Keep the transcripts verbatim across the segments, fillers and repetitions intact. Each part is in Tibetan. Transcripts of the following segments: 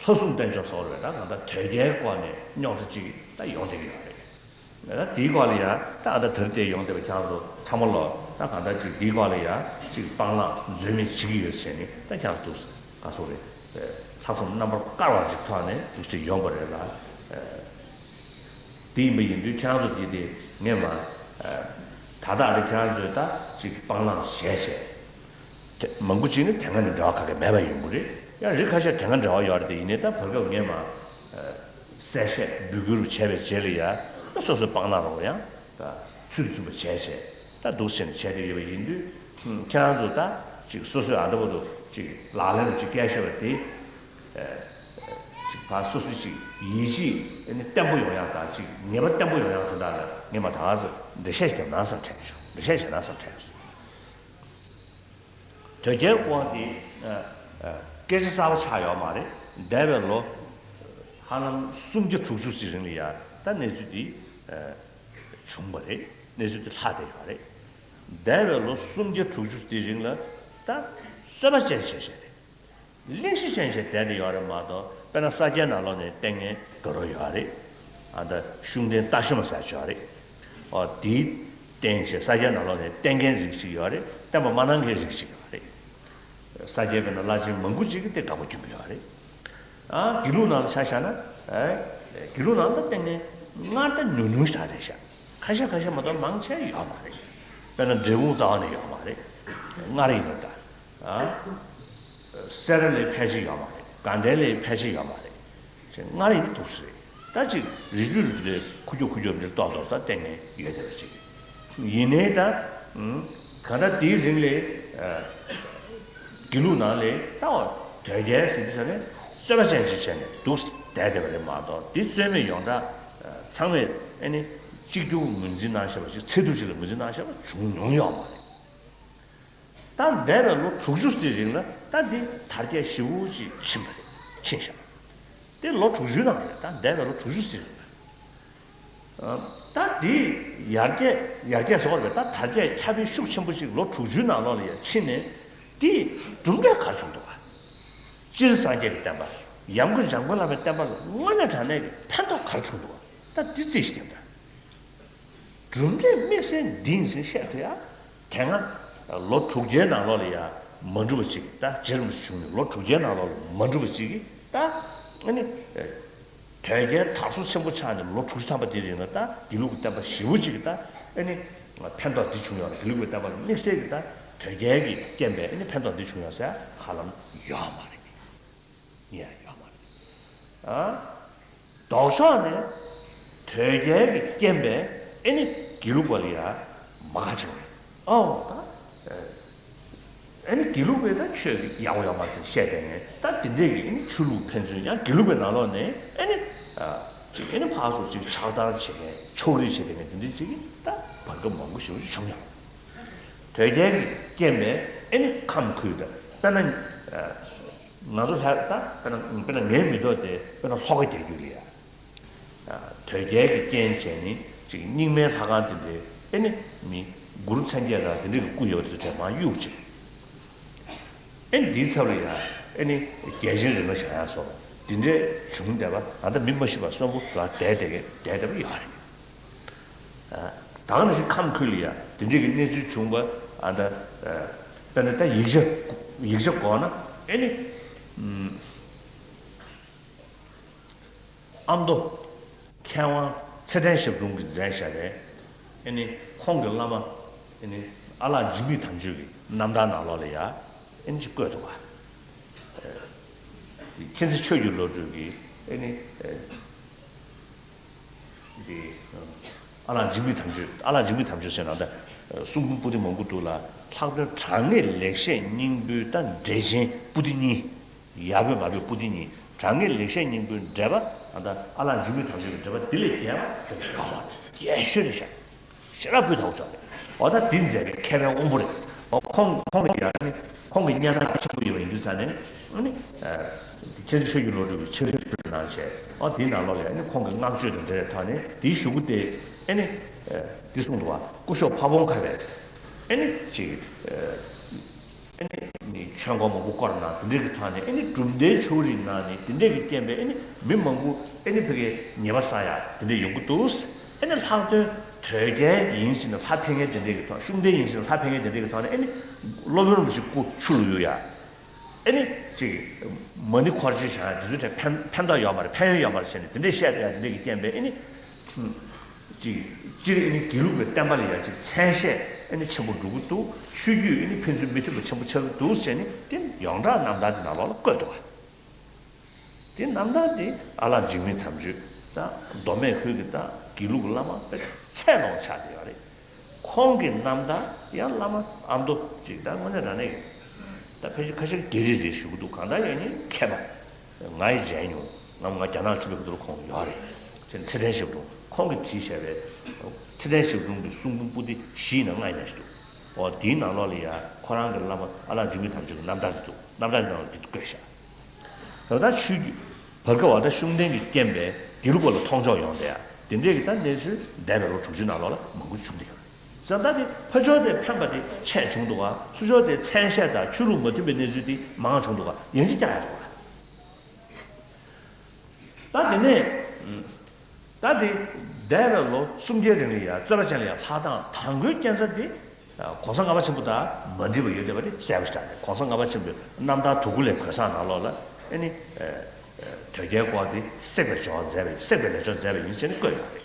ལྷ་སྲུང་བསྟེན་ཆོག་སོགས་རེད། ད་གང་ལྟར་དོལ་རྒྱལ་སྐོར་ནས་རྙོག་དྲ་ཅིག་ད་ཡོང་བསྡད་ཀྱི་ཡོད་རེད། ད་དེའི་སྐོར་ལ་ཡང་ད་ཨ་ད་དེར་བལྟས་ཡོང་བསྡད་པ་ཁྱེད་རང་ཚོ་ཚང་མ་ལོ་ད་གང་ལྟར་ཅིག་དེའི་སྐོར་ལ་ཡང་ཅིག་སྤང་བླང་འཛོལ་མེད་བྱེད་ཀྱི་ཡོད་ཟེར་ནས་ད་ཁྱེད་རང་ཚོ་ག་སོགས་རེད། ལྷག་བསམ་རྣམ་པར་དཀར་བ་ཅིག་ཐོག་ནས་འདུག་སེ་ཡོང་པ་རེད་ལ། དེ་ཡིན་པ་ཡིན་དུས་ཁྱེད་རང་ཚོ་འདི་དེ་ངས་མ་ད་ལྟ་ཨ་རི་ཁྱེད་རང་ཚོས་ད་ཅིག་སྤང་བླང་བྱས་བྱས། དེ་མང་པོ་ཅིག་ནི་དེ་སྔ་ནས་འབྲེལ་བ་ག་གེ་མེད་པ་ཡོང་གི་རེད། ཡང་རིགས་ཁ་ཤས་དེ་སྔ་འབྲེལ་བ་ཡོད་རེད་དེ། ཡིན་ནའི་ད་བར་སྐབས་ངས་མ་གསལ་བཤད་འབོད་སྐུལ་བྱས་པའི་རྗེས་ལ་ཡ་ད་སོ་སོའི་སྤང་བླང་རོགས་ཡང་ད་ཚུལ་མཐུན་པ་བྱས་བྱས་ད་འདུག་སེ་བྱས་ཏེ་ཡོད་པ་ཡིན་དུས། ཁྱེད་རང་ཚོ་ད་ཅིག་སོ་སོའི་ཨ་འདྲ་པོ་འདུག་ཅིག་ལག་ལེན་དུ་ཅིག་བཀལ་ཤེས་པ་དེ། ཅིག་ཕར་སོ་སོའི་ཅིག་ཡིད་ཆེས་ཨ་ནི་བརྟན་པོ་ཡོང་ཡག་དང་ཅིག་ངེས་པ་བརྟན་པོ་ཡོང་ཡག་དོན་དག་ལ་ངས་མ་ད་ག་ཚོད་འགྲེལ་བཤད་བརྒྱབ་ན་བསམ་དྲན་བྱུང་། འགྲེལ་བཤད་བྱས་ན་བསམ་དྲན་སོང་། དོལ་རྒྱལ་སྐོར་དེ་སྐད་ཆ་གསར་པ་ཆགས་ཡོད་མ་རེད། འདས་པའི་ལོ་ཧ་ལམ་སུམ་བརྒྱ་དྲུག་ཅུ་ཙམ་རིང་ལ་ཡ་ད་གནས་ཚུལ་འདི་བྱུང་བ་རེད། གནས་ཚུལ་འདི་ལྷག་བསྡད་ཡོད་རེད། འདས་པའི་ལོ་སུམ་བརྒྱ་དྲུག་ཅུ་དེའི་རིང་ལ་ད་རྩོད་པ་ཅན་བྱས་བྱས་རེད། གླེང་གཞི་ཅན་བྱས་བསྡད་དེ་ཡོད་རེད་མ་གཏོགས། དཔེར་ན་ས་སྐྱའི་ནང་ལོགས་ནས་བསྟེན་མཁན་དགའ་རབ་ཡོད་རེད། ཨ་ད་ཤུགས་ལྡན་རྟ་ཤུ་མ་ཟེར་ཅིག་ཡོད་རེད། ཨོ་དེའི་བསྟེན་བྱས་ས་སྐྱའི་ནང་ལོགས་ནས་བསྟེན་མཁན་རིགས་ཅིག་ཡོད་རེད། བསྟེན་པ་མ་གནང་མཁན་རིགས་ཅིག་ཡོད་རེད། ས་སྐྱའི་དཔེར་ན་བླ་ཆེན་མང་པོ་ཅིག་གིས་དེ་དགའ་པོ་སྐྱོན་གྱི་ཡོད་རེད། ཨ་དགེ་ལུགས་ནང་ལ་ཆ་བཞག་ན། ཨེ་དགེ་ལུགས་ནང་ལ་བསྟེན་མཁན་སྔར་ད་ཉུང་ཉུང་ཞིག་རེད་ཤག་ཁ་ཤས་ཁ་ཤས་མ་གཏོགས་མང་ཆེ་ཡོད་མ་རེད། དཔེར་ན་འབྲས་སྤུངས་རྩ་བ་ནས་ཡོད་མ་རེད། སྔར་ཡིན་ན་ད། ཨ། སེ་ར་ལའི་ཕལ་ཆེར་ཡོད་མ་རེད། དགའ་ལྡན་ལའི་ཕལ་ཆེར་ཡོད་མ་རེད། ཅེས་སྔར་ཡིན་འདུག་སེ་རེད། ད་ཅིག་རིལ་རིལ་རེ་ཁུ་རྒྱུག་ཁུ་རྒྱུག་འདིར་ཏོག་ཏོག་ད་བསྟེན་མཁན་ཡོད་བསྡད་པ་ཅིག་ཡིན་ནའི་ད། ཨུམ། ག་ད་དེའི་རིང་ལ། ཨ། དགེ་ལུགས་ནང་ལ་ད་དོལ་རྒྱལ་ཟེར་དུས་ཙ་ནས་རྩོད་པ་ཅན་ཅིག་བྱས་ནས་འདུག་སེ་བསྡད་བསྡད་པ་རེད་མ་གཏོགས། དེ་རྩོད་མེད་ཡོངས་གྲགས་ཚང་མས་ཨ་ནི་གཅིག་གྱུར་ངོས་འཛིན་གནང་ཤེས་པ་ཅིག་ཚད་ཐུབ་ཅིག་ལ་ངོས་འཛིན་གནང་ཤེས་པ་བྱུང་མྱོང་ཡོད་མ་རེད། ད་འདས་པའི་ལོ་དྲུག་ཅུ་ཙམ་རིང་ལ་ད་འདི་དར་རྒྱས་ཞེ་པོ་ཅིག་ཕྱིན་པ་རེད། ཕྱིན་ཤག་དེ་ལོ་དྲུག་ཅུའི་ནང་རེད། ད་འདས་པའི་ལོ་དྲུག་ཅུ་ཙམ་རིང་ལ། ད་འདི་ཡར་རྒྱས་ཡར་རྒྱས་སོགས་རེད། ད་དར་རྒྱས་ཁྱབ་སྤེལ་ཤུགས་ཆེན་པོ་ཅིག་ལོ་དྲུག་ཅུའི་ནང་ལོགས་ལ་ཡར་ཕྱིན་ནས་འདི་གྲུབ་འབྲས་ག་རེ་བྱུང་འདུག་ག་སྤྱིར་སངས་རྒྱས་ཀྱི་བསྟན་པ། ཡང་སྒོས་འཇམ་མགོན་བླ་མའི་བསྟན་པ་ལ་དངོས་གནས་དྲང་གནས་ཀྱི་ཕན་ཐོགས་ག་རེ་བྱུང་འདུག་ག་ད་འདི་རྩིས་ཤིག་བརྒྱབ་ན། གྲུབ་འབྲས་དམིགས་བསལ་འདི་ཡིན་ཟེར་བཤད་ཐུབ་ཡ། དེ་སྔ་ལོ་དྲུག་བརྒྱའི་ནང་ལོགས་ལ་ཡ་མ་འགྲུབ་པ་ཅིག་ད་རྗེ་རིན་པོ་ཆེ་བྱུང་ནས་ལོ་དྲུག་བརྒྱའི་ནང་ལོགས་ལ་མ་འགྲུབ་པ་ཅིག་གིས་ད་ཨ་ནི། དོལ་རྒྱལ་དར་སྲོལ་ཆེན་པོ་ཆགས་ནས་ལོ་དྲུག་ཅུ་ཐམ་པ་དེའི་རིང་ལ་ད་དགེ་ལུགས་ཀྱི་བསྟན་པ་ཞེ་པོ་ཅིག་གིས་ད་ཨ་ནི་ཕན་ཐོགས་འདི་བྱུང་ཡོད་རེད། དགེ་ལུགས་ཀྱི་བསྟན་པ་ལ་དམིགས་བསལ་གྱིས་ད་དོལ་རྒྱལ་གྱི་རྐྱེན་པས་ཨ་ནི་ཕན་ཐོགས་འདི་བྱུང་ཡོད་ཟེར་ཧ་ལམ་ཡོད་མ་རེད། ཡ་ཡོད་མ་རེད། ཨ། ལྡོག་ཕྱོགས་ནས་དོལ་རྒྱལ་གྱི་རྐྱེན་པས་ཨེ་ནི་དགེ་ལུགས་པ་ལ་ཡ་མ་དགའ་བྱུང་རེད། ཨོ་ད། ཨེ་ནི་དགེ་ལུགས་པས་ད་ཆོས་ཀྱི་ཡག་པོ་ཡོད་མ་རེད་བཤད་བསྡད་མཁན། ད་དེ་འདྲས་ཀྱི་ཨེ་ནི་ཆོས་ལུགས་ཕན་ཚུན་ཡང་དགེ་ལུགས་པའི་ནང་ལོགས་ནས་ཨེ་ནི། ཨ། ཅིག་ཨེ་ནི་ཕར་ཚུར་ཅིག་ཕྱག་བསྟར་བྱེད་མཁན། ཕྱོགས་རིས་བྱེད་མཁན་དེ་འདྲས་ཅིག་གིས་ད་བར་སྐབས་མང་པོ་ཞེ་པོ་ཅིག་བྱུང་ཡོད། དོལ་རྒྱལ་གྱི་རྐྱེན་པས་ཨེ་ནི་ཁམས་ཁུལ་དུ་དཔེར་ན། ཨ། ང་ཚོ་ལྷ་ད་དཔེར་ན་དཔེར་ན་ངའི་མི་ཐོག་དེ་དཔེར་ན་ལྷོ་ཁ་རྒྱ་རྒྱུད་ལ་ཡ། ཨ། དོལ་རྒྱལ་གྱི་རྐྱེན་བྱས་ནས་ཅིག་རྙིང་མའི་ལྷ་ཁང་དེ་འདྲའི་ཨེ་ནི་མི་གུ་རུ་མཚན་བརྒྱད་དང་དེ་འདྲ་གི་སྐུ་ཡོད་པ་དེ་ཚོ་དེ་མར་གཡུགས་བྱས། ཨེ་ནི་འདིའི་ཚབ་ལ་ཡ་ཨེ་ནི་རྒྱལ་ཆེན་རིམ་པ་བཞེངས་ཡག་སོགས་དེ་འདྲའི་བྱུང་བསྡད་པ། ད་ལྟ་མི་མ་ཤི་བར་གསོན་པོ་ལ་བསྡད་བསྡད་མཁན་བསྡད་བསྡད་པ་ཡོད་རེད། ཨ། ད་ག་ནང་བཞིན་ཁམས་ཁུལ་ལ་ཡ་དེ་འདྲའི་གི་གནས་ཚུལ་བྱུང་བ། ཨ་ད། ཨ། དཔེར་ན་ད་ཡིག་ཆ་ཡིག་ཆ་འགོག་ན་ཨེ་ནི། ཨམ། ཨ་མདོ་མཁས་དབང་ཚེ་བརྟན་ཞབས་དྲུང་གིས་མཛད་བཞག་པའི་ཨེ་ནི་ཁོང་གི་བླ་མ་ཨེ་ནི་ཨ་ལགས་འཇིགས་མེད་དམ་ཆོས་ཀྱི་རྣམ་ཐར་ནང་ལོགས་ལ་ཡ་ཨེ་ནི་ཅིག་བཀོད་འདུག་པ། མཁྱེན་བརྩེ་ཆོས་ཀྱི་བློ་གྲོས་ཀྱིས་ཨེ་ནི། འདི། ཨ་ལགས་འཇིགས་མེད་དམ་ཆོས། ཨ་ལགས་འཇིགས་མེད་དམ་ཆོས་ཟེར་ན་ད་གསུང་འབུམ་པོ་ཏི་མང་པོ་འདུག་ལ། ལྷག་དོན་དྲང་ངེས་ལེགས་བཤད་སྙིང་པོའི་ད་འགྲེལ་ཆེན་པོ་ཏི་གཉིས། ཡར་པོད་མར་པོད་པོ་ཏི་གཉིས། དྲང་ངེས་ལེགས་བཤད་སྙིང་པོའི་འགྲེལ་པ། ད་ཨ་ལགས་འཇིགས་མེད་དམ་ཆོས་ཀྱི་འགྲེལ་པ་འདི་ལས་རྒྱས་པ་ཅུང་ཡོད་མ་རེད། རྒྱས་ཤོས་རེད་ཤག་ཞེ་དྲག་སྤུས་དག་ཅོག་རེད། འོ་ད་འདི་མཛད་པའི་མཁས་པའི་དབང་པོ་རེད། འོ་ཁོང་ཁོང་གི་ཡང་ནི་ཁོང་གི་སྙན་ཐག་ཆེན་པོ་ཡོད་པ་ཡིན་དུས་ཙང་ནས་ཨ་ནི། མཁྱེན་བརྩེ་ཆོས་ཀྱི་བློ་གྲོས་ཀྱི་ཆེད་ལས་གནང་བྱས། འོ་དེའི་ནང་ལོགས་ལ་ཨ་ནི་ཁོང་གི་བསྔགས་བརྗོད་དང་འབྲེལ་བའི་ཐོག་ནས་དེའི་གཞུག་གུ་དེ་ཨ་ནི། འདི་གསུངས་འདུག་པ། སྐུ་ཞབས་ཕ་བོང་ཁ་པས་ཨ་ནི་ཅིག་ཨ་ནི། ནི་ཆོས་འཁོར་མང་པོ་བསྐོར་གནང་། དེ་འདྲའི་གི་ཐོག་ནས་ཨེ་ནི་གྲུབ་མཐའི་ཆོས་རིག་ནང་ནས་དེ་འདྲའི་གི་རྐྱེན་པས་ཨེ་ནི་མི་མང་པོ་ཨེ་ནི་ཕ་གིའི་ཉེས་པ་བསགས་ཡ་དེ་འདྲ་ཡོང་གི་འདུག་ཨེ་ནི་ལྷག་དོན་དོལ་རྒྱལ་ཡིན་ཟེར་ནས་ལྷ་ཕན་མཁན་དེ་འདྲའི་གི་ཐོག་ཤུགས་ལྡན་ཡིན་ཟེར་ནས་ལྷ་ཕན་མཁན་དེ་འདྲའི་གི་ཐོག་ནས་ཨེ་ནི་སློབ་དཔོན་རིན་པོ་ཆེ་སྐུ་ཆུ་ལ་གཡུག་ཡ། ཨེ་ནི་ཅིག་མ་ཎི་འཁོར་སྦྱོར་བྱ་ཡ་དེ་ཚོའི་གྲས་ཕན་ཕན་ཐོགས་ཡོད་མ་རེད། ཕན་ཡོན་ཡོད་མ་རེད་ཟེར་ནས་དེ་འདྲས་བཤད་བསྡད་ཡ་དེ་འདྲས་ཀྱི་རྐྱེན་པས་ཨེ་ནི། ཅིག་སྤྱིར་ཨེ་ནི་དགེ་ལུགས་པའི་བསྟན་པ་ལ་ཡ་ཅིག་མཚན་ཤས་ཨེ་ནི་ཆེན་པོ་འགྲོ་གི་འདུག་ཆོས་བརྒྱུད་ཨེ་ནི་ཕན་ཚུན་མི་མཐུན་པ་ཆེན་པོ་ཆགས་ཀྱི་འདུག་ཟེར་ནས་དེ་ཡོངས་གྲགས་རྣམ་ཐར་དེ་ནང་ལོགས་ལ་བཀོད་འདུག་བ། དེ་རྣམ་ཐར་དེ་ཨ་ལགས་འཇིགས་མེད་དམ་ཆོས་དང་མདོ་སྨད་ཁུལ་གྱི་དང་དགེ་ལུགས་ཀྱི་བླ་མ་དཔེ་ཚད་ལོངས་ཆགས་བསྡད་ཡོད་རེད། ཁོང་གི་རྣམ་ཐར་ཡང་བླ་མ་ཨ་མདོ་ཅིག་དང་དངོས་གནས་རང་གནས་ཀྱི་ད་ཕལ་ཆེར་ཁ་ཤས་སྒེར་རེ་རེ་ཞུ་གི་འདུག་གང་ལྟར་ཡང་ནི་མཁས་པ། ང་ཡི་མཇལ་མྱོང་། ང་ང་རྒྱ་ནག་ཕྱིན་པའི་སྐབས་དུ་ཁོང་ཡོད་རེད། ཚེ་ཚེ་བརྟན་ཞབས་དྲུང་ཁོང་གིས་བྲིས་བཞག་པའི་ཚེ་བརྟན་ཞབས་དྲུང་གི་གསུང་འབུམ་པོ་ཏི་བཞི་ཡིན་ན་ལྔ་ཡིན་ན་ཞིག་འདུག་འོ་དེའི་ནང་ལོགས་ལ་ཡ་ཁོ་རང་གི་བླ་མ་ཨ་ལགས་འཇིགས་མེད་དམ་ཆོས་ཀྱི་རྣམ་ཐར་དེ་འདུག་རྣམ་ཐར་གྱི་ནང་ལ་དེ་བཀོད་བཞག་ད་ལྟ་ཆོས་བརྒྱུད་བར་སྐབས་བ་ད་ཤུགས་ལྡན་གྱི་རྐྱེན་པས་དགེ་ལུགས་པ་ལ་མཐོང་ཕྱོགས་ཡོང་བསྡད་ཡ་དེ་འདྲས་ཀྱི་ད་གནས་ཚུལ་འདས་པའི་ལོ་དྲུག་ཅུ་ནང་ལོགས་ལ་མང་པོ་བྱུང་བསྡད་ཡོད་རེད། བྱས་ཙང་ད་དེ་ཕར་ཕྱོགས་དེ་ཕན་པ་དེ་ཆེ་བྱུང་འདུག་ག་ཚུར་ཕྱོགས་དེ་མཚན་ཤས་དང་ཆོས་ལུགས་མ་མཐུན་པའི་གནས་ཚུལ་དེ་མང་བྱུང་འདུག་ག་ཡང་ཅི་རྒྱག་ཡ་འདུག་ག་ད་དེ་ནས་ད་དེ་འདས་པའི་ལོ་སུམ་བརྒྱའི་རིང་ལ་ཡ་རྩོད་པ་ཅན་ལ་ཡ་ལྷག་སྟངས་དང་པོའི་རྐྱེན་རྩ་དེ་༸གོང་ས་ལྔ་པ་ཆེན་པོ་དང་མ་འགྲིག་པ་ཡོད་བསྡད་པ་དེ་གསལ་པོ་ཞིག་རེད། ༸གོང་ས་ལྔ་པ་ཆེན་པོའི་རྣམ་ཐར་དུ་ཀུ་ལའི་གོས་བཟང་ནང་ལོགས་ལ་ཨེ་ནི་དོལ་རྒྱལ་སྐོར་དེ་བསྲེགས་པའི་སྦྱོར་བ་མཛད་པ་ཡིན། བསྲེགས་པའི་ལས་སྦྱོར་མཛད་པ་ཡིན་ཟེར་ནས་བཀོད་ཡོད་རེད།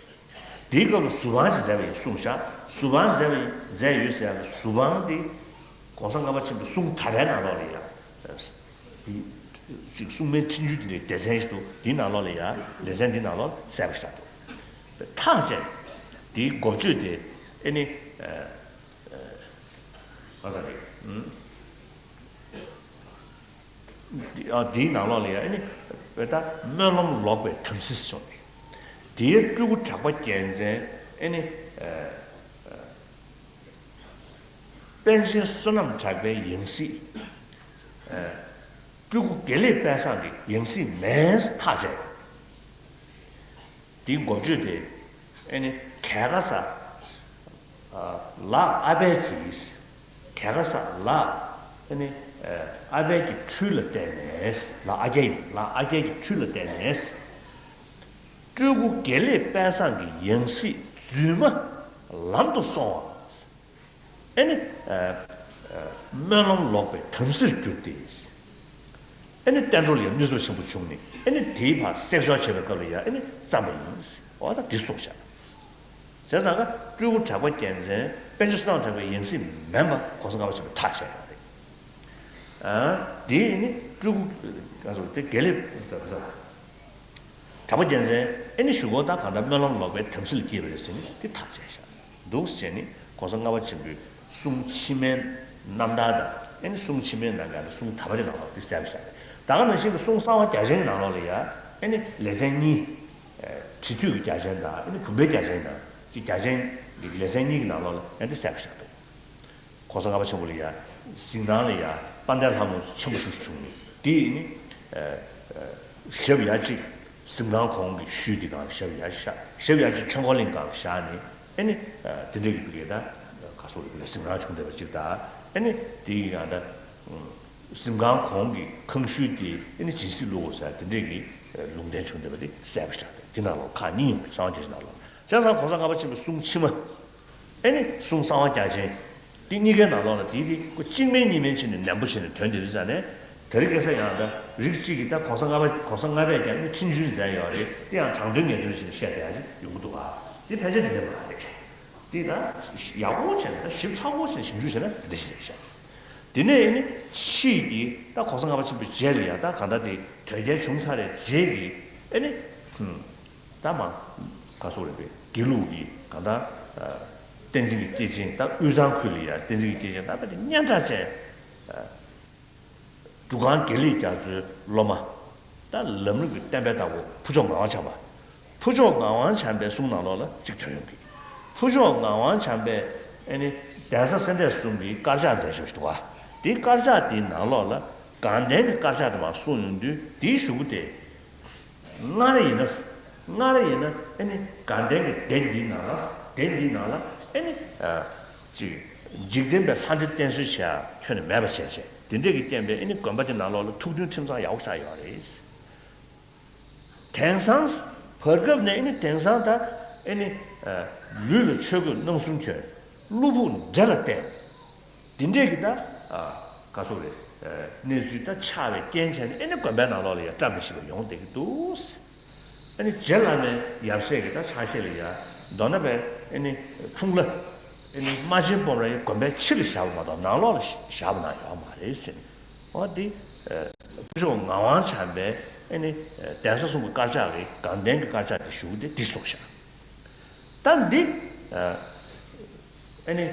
དེའི་སྐབས་ལ་ཟུར་དཔང་ཅིག་མཛད་པ་ཡིན་གསུངས་ཤག་ཟུར་དཔང་མཛད་པ་ཡིན་མཛད་ཡོད་ཟེར་ཡག་གི་ཟུར་དཔང་དེ་༸གོང་ས་ལྔ་པ་ཆེན་པོའི་གསུང་དག་པའི་ནང་ལོགས་ལ་ཡང་དེ་ཅིག་གསུང་མའི་འཕྲིན་བཅོལ་དེ་འདྲའི་སྡེ་ཚན་ཞིག་འདུག་དེའི་ནང་ལོགས་ལ་ཡང་ལེ་ཚན་འདིའི་ནང་ལོགས་གསལ་པོ་ཞིག་འདུག་ཐག་བཅད་དེའི་འགོ་བརྗོད་དེ་ཨེ་ནི་ཨ་ད་རེད། འདིའི་ནང་ལོགས་ལ་ཡང་ཨེ་ནི་བོད་ད་སྨོན་ལམ་ལོག་པའི་དམ་སྲི་བྱུང་ནས། དེའི་སྤྲུལ་སྐུ་གྲགས་པ་རྒྱལ་མཚན་ཨེ་ནི་པཎ་ཆེན་བསོད་ནམས་གྲགས་པའི་ཡང་སྲིད། སྤྲུལ་སྐུ་དགེ་ལེགས་དཔལ་བཟང་གི་ཡང་སྲིད་མིན་ཐག་བཅད། དེའི་འགོ་བརྗོད་དེ་ཨེ་ནི་ག་ག་ས་ལ་ཨ་པད་ཀྱིས། ག་ག་ས་ལ་ཨེ་ནི་ཨ་པད་ཀྱི་འཕྲུལ་ལ་བརྟེན་ནས། ལ་ཨ་རྒྱལ་ཡིན། ལ་ཨ་རྒྱལ་གྱི་འཕྲུལ་ལ་བརྟེན་ནས་སྤྲུལ་སྐུ་དགེ་ལེགས་དཔལ་བཟང་གི་ཡང་སྲིད་རྫུན་མ་ལམ་དུ་སོང་བ། ཨེ་ནི། སྨོན་ལམ་ལོག་པའི་དམ་སྲིར་གྱུར་ཏེ། ཨེ་ནི་བསྟན་འགྲོ་ལ་ཡང་གནོད་འཚེ་ཆེན་པོ་བྱུང་ནས་ཨེ་ནི་དེའི་བར་བསྲེག་སྦྱོར་བྱེད་པའི་སྐབས་ལ་ཡང་ཨེ་ནི་བརྩམས་པ་ཡིན། འོ་ད་འདི་གསུངས་བཞག་བྱས་ཙང་ཀ་སྤྲུལ་སྐུ་གྲགས་པ་རྒྱལ་མཚན་པཎ་ཆེན་བསོད་ནམས་གྲགས་པའི་ཡང་སྲིད་མིན་པ་༸གོང་ས་ལྔ་པ་ཆེན་པོས་ཐག་བཅད་ཡོད་རེད། ཨ་དེ་ནི་སྤྲུལ་སྐུ་ག་ཚོད་དེ་དགེ་ལེགས་ག་ཚོད། གྲགས་པ་རྒྱལ་མཚན་ཨེ་ནི་གཞུག་གུ་ད་གང་ལྟར་སྨོན་ལམ་ལོག་པའི་དམ་སྲི་ལ་སྐྱེས་པ་རེད་ཟེར་ནས་དེ་ཐག་བཅད་བཞག་འདུག་ཟེར་ནས་༸གོང་ས་ལྔ་པ་ཆེན་པོའི་གསུང་ཕྱི་མའི་རྣམ་ཐར་དང་ཨེ་ནི་གསུང་ཕྱི་མའི་ནང་གི་གསུང་དག་པ་དེ་ནང་ལོགས་དེ་གསལ་པོ་བཞག་རེད། ད་ག་ནང་བཞིན་གྱི་གསུང་གསང་བ་རྒྱ་ཆེན་གྱི་ནང་ལོགས་ལ་ཡ་ཨེ་ནི་ལེ་ཚན་གཉིས། གྲི་ཐོད་ཀྱི་རྒྱ་ཆེན་དང་ཨེ་ནི་བུམ་པའི་རྒྱ་ཆེན་དང་ཅིག་རྒྱ་ཆེན་གྱི་ལེ་ཚན་གཉིས་ཀྱི་ནང་ལོགས་ལ་ཨེ་འདི་གསལ་པོ་བཞག་འདུག ༸གོང་ས་ལྔ་པ་ཆེན་པོ་ལ་ཡ་གཟིགས་སྣང་ལ་ཡ་དཔལ་ལྡན་ལྷ་མོ་ཆེན་པོ་ཞིག་བྱུང་ནས་དེ་ནི་ཞབས་ཡ་གཅིག་གཟིམ་ཁང་གོང་གི་ཤུལ་འདི་སྒང་ལ་ཞབས་ཡ་གཅིག་བཞག་ཞབས་ཡ་གཅིག་ཆོས་འཁོར་གླིང་སྒང་ལ་བཞག་ནས་ཨེ་ནི་དེ་འདྲ་གི་བུ་གས་ད་ག་སོགས་རེད་གཟིམ་ཁང་བྱུང་བསྡད་པ་གཅིག་དང་ཨེ་ནི་དེ་ཡི་སྒང་ད་གཟིམ་ཁང་གོང་གི་ཁང་ཤུལ་དེ་ཨེ་ནི་སྦྱིན་སྲེག་བླུག་དགོས་ཟེར་དེ་འདྲ་གི་ལུང་བསྟན་བྱུང་བསྡད་པ་དེ་གསལ་པོ་ཞིག་རེད། དེ་ནང་ལོགས་ཁག་གཉིས་ཡོང་གི་གསང་བ་རྒྱ་ཆེན་ནང་ལོགས་བྱས་ཙང་༸གོང་ས་ལྔ་པ་ཆེན་པོའི་གསུང་ཕྱི་མ། ཨེ་ནི་གསུང་གསང་བ་རྒྱ་ཆེན། འདི་གཉིས་ཀའི་ནང་ལོགས་ལ་དེའི་རིགས་ཁོ་གཅིག་མིན་གཉིས་མིན་བྱས་ནས་ནན་པོ་བྱས་ནས་དོན་དེ་རིགས་ཙ་ནས་དེ་རིང་ཁ་སང་ཡང་ད་རིགས་གཅིག་གིས་ད་༸གོང་ས་ལྔ་པ་༸གོང་ས་ལྔ་པས་ཀྱང་ནི་འཕྲིན་བཅོལ་མཛད་ཡོད་རེད། དེ་ཡང་དྲང་དོན་ངེས་དོན་བྱས་ནས་བཤད་བསྡད་ཡ་ཅིག་ཡོང་གི་འདུག་ག་དེ་ཕལ་ཆེར་དེ་འདྲ་མ་རེད། དེ་ད་ཡག་པོ་བྱས་ནས་ད་ཞིབ་ཚགས་པོ་བྱས་ནས་ཞིབ་འཇུག་བྱས་ན་དེ་འདྲ་ཞིག་རེད་ཤག་དེ་ནས་ཨེ་ནི་ཕྱིས་ཀྱི་ད་༸གོང་ས་ལྔ་པ་ཆེན་པོའི་རྗེས་ལ་ཡང་ད་གང་ལྟར་དེ་དོལ་རྒྱལ་བྱུང་ཚར་བའི་རྗེས་ཀྱི་ཨེ་ནི། ད་མ་ག་སོགས་རེད་པས་དགེ་ལུགས་ཀྱི་གང་ལྟར་བསྟན་འཛིན་གྱི་སྐྱེས་ཆེན་ད་དབུས་གཙང་ཁུལ་ལ་ཡང་བསྟན་འཛིན་གྱི་སྐྱེས་ཆེན་ད་ད་དེ་སྙན་གྲགས་ཅན། འབྲུག་སྒང་དགེ་ལེགས་རྒྱ་མཚོའི་སློབ་མ། ད་ལམ་རིམ་གྱི་བསྟན་པའི་བདག་པོ་ཕུར་ལྕོག་ངག་དབང་བྱམས་པ། ཕུར་ལྕོག་ངག་དབང་བྱམས་པའི་གསུང་ནང་ལོགས་ལ་གཅིག་ཐོན་ཡོང་གི་ཕུར་ལྕོག་ངག་དབང་བྱམས་པས་ཨེ་ནི་གདན་ས་སེ་འབྲས་གསུམ་གྱི་དཀར་ཆག་མཛད་ཞོར་ཞུ་བ། དེའི་དཀར་ཆག་དེའི་ནང་ལོགས་ལ་དགའ་ལྡན་གྱི་དཀར་ཆག་དེ་མར་གསུངས་ཡོང་དུས་དེའི་གཞུག་གུ་དེ། སྔར་ཡིན་ན། སྔར་ཡིན་ན་ཨེ་ནི་དགའ་ལྡན་གྱི་སྡེ་འདིའི་ནང་ལ་སྡེ་འདིའི་ནང་ལ་ཨེ་ནི། ཅིག་འཇིག་རྟེན་པའི་ལྷ་འདྲེ་བསྟེན་གསོལ་བྱེད་ཡ་ཁྱོན་ནས་མེད་པ་བྱས་བྱས། དེ་འདྲས་ཀྱི་རྐྱེན་པས་ཨེ་ནི་དགོན་པ་དེ་ནང་ལོགས་ལ་ཐུགས་མཐུན་ཁྲིམས་གཙང་ཡག་པོ་ཆགས་ཡོད་རེད། དེང་སང་བར་སྐབས་ནས་ཨེ་ནི་དེང་སང་ད་ཨེ་ནི་ལུས་ལ་ཆོས་གོས་རྣམ་གསུམ་གྱོན། བློ་ཕུགས་འདྲེ་ལ་གཏད། དེ་འདྲས་ཀྱི་ད་ག་སོག་རེད། གནས་ཚུལ་ད་ཆགས་པའི་རྐྱེན་བྱས་ནས་ཨེ་ནི་དགོན་པའི་ནང་ལོགས་ལ་ཡ་བཀྲ་མི་ཤིས་པ་ཡོང་བསྡད་ཀྱི་འདུག་ཨ་ནི་རྗེ་བླ་མའི་ཡབ་སྲས་ཀྱི་ད་ཕྱག་བཞེས་ལ་ཡ་མདོར་ན་པའི་ཨ་ནི་འཁྲུངས་ལྷ་ཨ་ནི་རྨ་ཆེན་སྤོམ་ར་ཡི་དགོན་པའི་ཕྱི་ལ་བཞག་པ་མ་གཏོགས་ནང་ལོགས་ལ་བཞག་པ་ན་ཡོད་མ་རེད་ཟེར་ནས། འོ་འདི་ཕུ་ཆུང་ངག་དབང་བྱམས་པའི་ཨ་ནི་གདན་ས་གསུམ་གྱི་དཀར་ཆག་གི་དགའ་ལྡན་གྱི་དཀར་ཆག་དེ་བཞུགས་ཏེ་འདི་གསུངས་ཤག་ད་འདི་ཨ་ནི་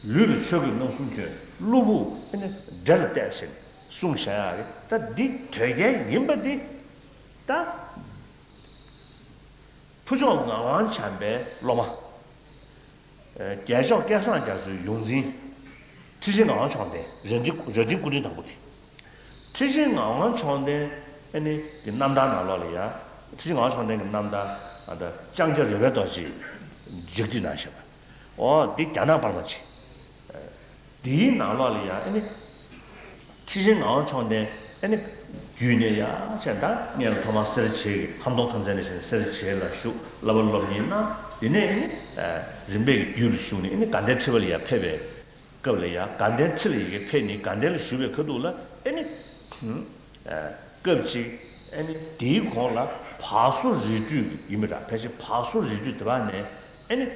ལུས་ལ་ཆོས་གོས་རྣམ་གསུམ་གྱོན། བློ་ཕུགས་ཨ་ནི་འདྲེ་ལ་གཏད་ཟེར་ནས་གསུངས་བཞག་ཡ་རེད། ད་འདི་དོལ་རྒྱལ་ཡིན་པ་འདི་ད། ཕུ་ཆུང་ངག་དབང་བྱམས་པའི་སློབ་མ། རྒྱལ་མཆོག་སྐལ་བཟང་རྒྱ་མཚོའི་ཡོངས་འཛིན། ཁྲི་ཆེན་ངག་དབང་མཆོག་ལྡན་རྭ་སྒྲེང་རྭ་སྒྲེང་སྐུ་ཕྲེང་དང་པོ་དེ། ཁྲི་ཆེན་ངག་དབང་མཆོག་ལྡན་ཨ་ནི་གི་རྣམ་ཐར་ནང་ལོགས་ལ་ཡ། ཁྲི་ཆེན་ངག་དབང་མཆོག་ལྡན་གྱི་རྣམ་ཐར་ཨ་ད་ལྕང་སྐྱ་རོལ་པའི་རྡོ་རྗེས་ལྗགས་ཁྲིད་གནང་བཞག་པ། འོ་འདི་རྒྱ་ནག་པར་མ་བྱེད། དེའི་ནང་ལོགས་ལ་ཡང་ཨ་ནི། ཁྲི་ཆེན་ངག་དབང་མཆོག་ལྡན་ཨ་ནི། བརྒྱུད་ནས་ཡང་བྱས་ད་སྔོན་ལ་ཐོག་མར་སེར་བྱེས་ཀྱི་ཁམས་སྟོང་ཐམས་ཅད་ནས་བྱས་ནས་སེར་བྱེས་ལ་བཞུགས། བསླབ་པ་སློབ་གཉེར་གནང་། དེ་ནས་ཨ་ནི། རིམ་པས་ཀྱི་བརྒྱུད་ལ་ཞུགས་ནས་ཨ་ནི་དགའ་ལྡན་ཁྲི་པ་ལ་ཡང་ཕེབས་པའི་སྐབས་ལ་ཡང་དགའ་ལྡན་ཁྲི་ལ་ཡི་གེ་ཕེབས་ནས་དགའ་ལྡན་ལ་བཞུགས་པའི་ཁ་ཐུག་ལ་ཨ་ནི། སྐབས་གཅིག་ཨ་ནི་དེའི་གོང་ལ་བར་སོ་རི་རྒྱུད་ཡིན་པ་འདྲ། ཕལ་ཆེར་བར་སོ་རི་རྒྱུད་དེ་བ་ནས་ཨ་ནི་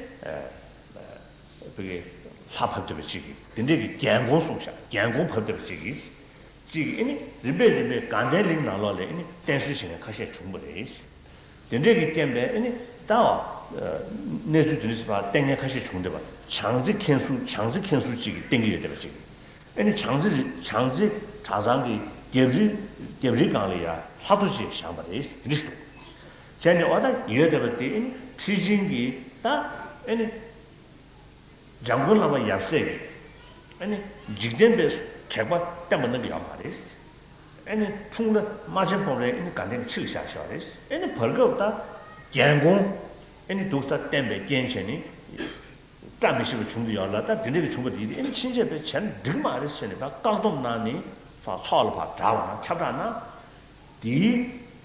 བོད་ཀྱི་ལྷ་བབས་བསྡད་པ་གཅིག་གིས་དེ་འདྲས་ཀྱི་རྒྱལ་འགོང་གསུངས་ཤག་རྒྱལ་འགོང་བབས་བསྡད་པ་གཅིག་གིས་གཅིག་གིས་ཨ་ནི་རིམ་པས་རིམ་པས་དགའ་ལྡན་གླིང་ནང་ལོགས་ལ་ཨ་ནི་བསྟེན་གསོལ་བྱེད་མཁན་ཁ་ཤས་བྱུང་བ་རེད། དེ་འདྲས་ཀྱི་རྐྱེན་པས་ཨ་ནི་ད་གནས་ཚུལ་དེ་འདྲས་སུ་བསྟེན་མཁན་ཁ་ཤས་བྱུང་བསྡད་པ། བྱང་རྩེ་མཁན་ཟུར་བྱང་རྩེ་མཁན་ཟུར་གཅིག་གིས་བསྟེན་གྱི་ཡོད་བསྡད་པ་གཅིག་ཨ་ནི་བྱང་རྩེ་རི་བྱང་རྩེ་གྲྭ་ཚང་གི་རྒྱབ་རི་རྒྱབ་རིའི་སྒང་ལ་ཡ་ལྷ་ཐོ་ཅིག་བཞེངས་པ་རེད་ཟེར་གྱི་འདུག་བྱས་ནས་འོ་ད་ཡོད་བསྡད་པ་དེ་ཨ་ནི་ཁྲི་ཆེན་གྱིས་ད་ཨ་ནི་འཇམ་མགོན་བླ་མ་ཡབ་སྲས་ཀྱིས་ཨ་ནི་འཇིག་རྟེན་པའི་དྲེགས་པ་བསྟན་པ་གནང་གི་ཡོད་མ་རེད། ཨ་ནི་འཁྲུངས་ལྷ་རྨ་ཆེན་སྤོམ་རས་ཨ་ནི་དགའ་ལྡན་གྱི་ཁྲི་ལ་བཞག་བཞག་པ་རེད། ཨ་ནི་བར་སྐབས་ད་རྒྱལ་འགོང་ཨ་ནི་འདུག་ས་བསྟན་པའི་རྐྱེན་བྱས་ནས། བཀྲ་མི་ཤིས་པ་བྱུང་གི་ཡོད་ལ། ད་དེ་འདྲ་གི་བྱུང་བ་དེ་ཨེ་ནི་ཕྱིན་ཆད་པའི་བྱས་ན་འགྲིག་མ་རེད་ཟེར་ནས་ད་བཀག་སྡོམ་གནང་ནས་ཕར་ཚོགས་ལ་ཕར་དྲག་པ་ན་ཁྱབ་བསྒྲགས་གནང་། དེའི་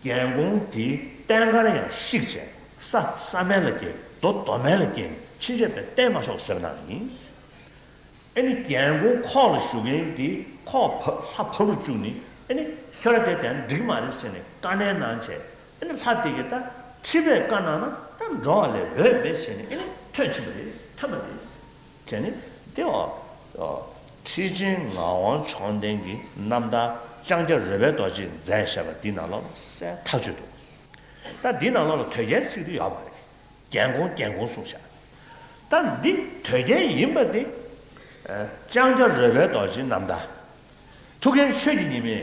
རྒྱལ་འགོང་དེའི་རྟེན་ཁར་ཡང་བཤིག་བྱས་ས་ས་མལ་ལ་སྐྱེལ། རྡོ་རྡོ་མལ་ལ་སྐྱེལ་ནས་ཕྱིན་ཆད་པའི་བསྟེན་མ་ཆོག་ཟེར་གནང་ཡིན། ཨེ་ནི་རྒྱལ་འགོང་ཁོག་ལ་བཞུགས་མཁན་དེ་ཁོག་ཕ་ལྷ་ཕབ་རུ་བཅུག་ནས་ཨེ་ནི་ཁྱོད་ར་དེ་དེ་འགྲིག་མ་རེད་ཟེར་ནས་བཀའ་ནན་གནང་བྱས། ཨེ་ནི་ལྷ་དེ་གིས་ད་ཁྲི་པས་བཀའ་གནང་ན་ད་འགྲོ་བ་ལས་འོས་མེད་ཟེར་ནས་ཨེ་ནི་ཐོན་ཕྱིན་པ་རེད། ཐོན་པ་རེད། དེ་ནས་དེ་འོ་ཁྲི་ཆེན་ངག་དབང་མཆོག་ལྡན་གྱི་རྣམ་ཐར་ལྕང་སྐྱ་རོལ་པའི་རྡོ་རྗེས་མཛད་བཞག་པ་འདི་ནང་ལོགས་ལ་གསལ་ཐག་ཆོད་འདུག་ད་འདི་ནང་ལོགས་ལ་དོལ་རྒྱལ་ཚིག་དེ་ཡོད་པ་རེད། རྒྱལ་འགོང་རྒྱལ་འགོང་གསུངས་ཤག་ད་འདི་དོལ་རྒྱལ་ཡིན་པ་འདི། ལྕང་སྐྱ་རོལ་པའི་རྡོ་རྗེའི་རྣམ་ཐར། ཐུའུ་བཀྭན་ཆོས་ཀྱི་ཉི་མས་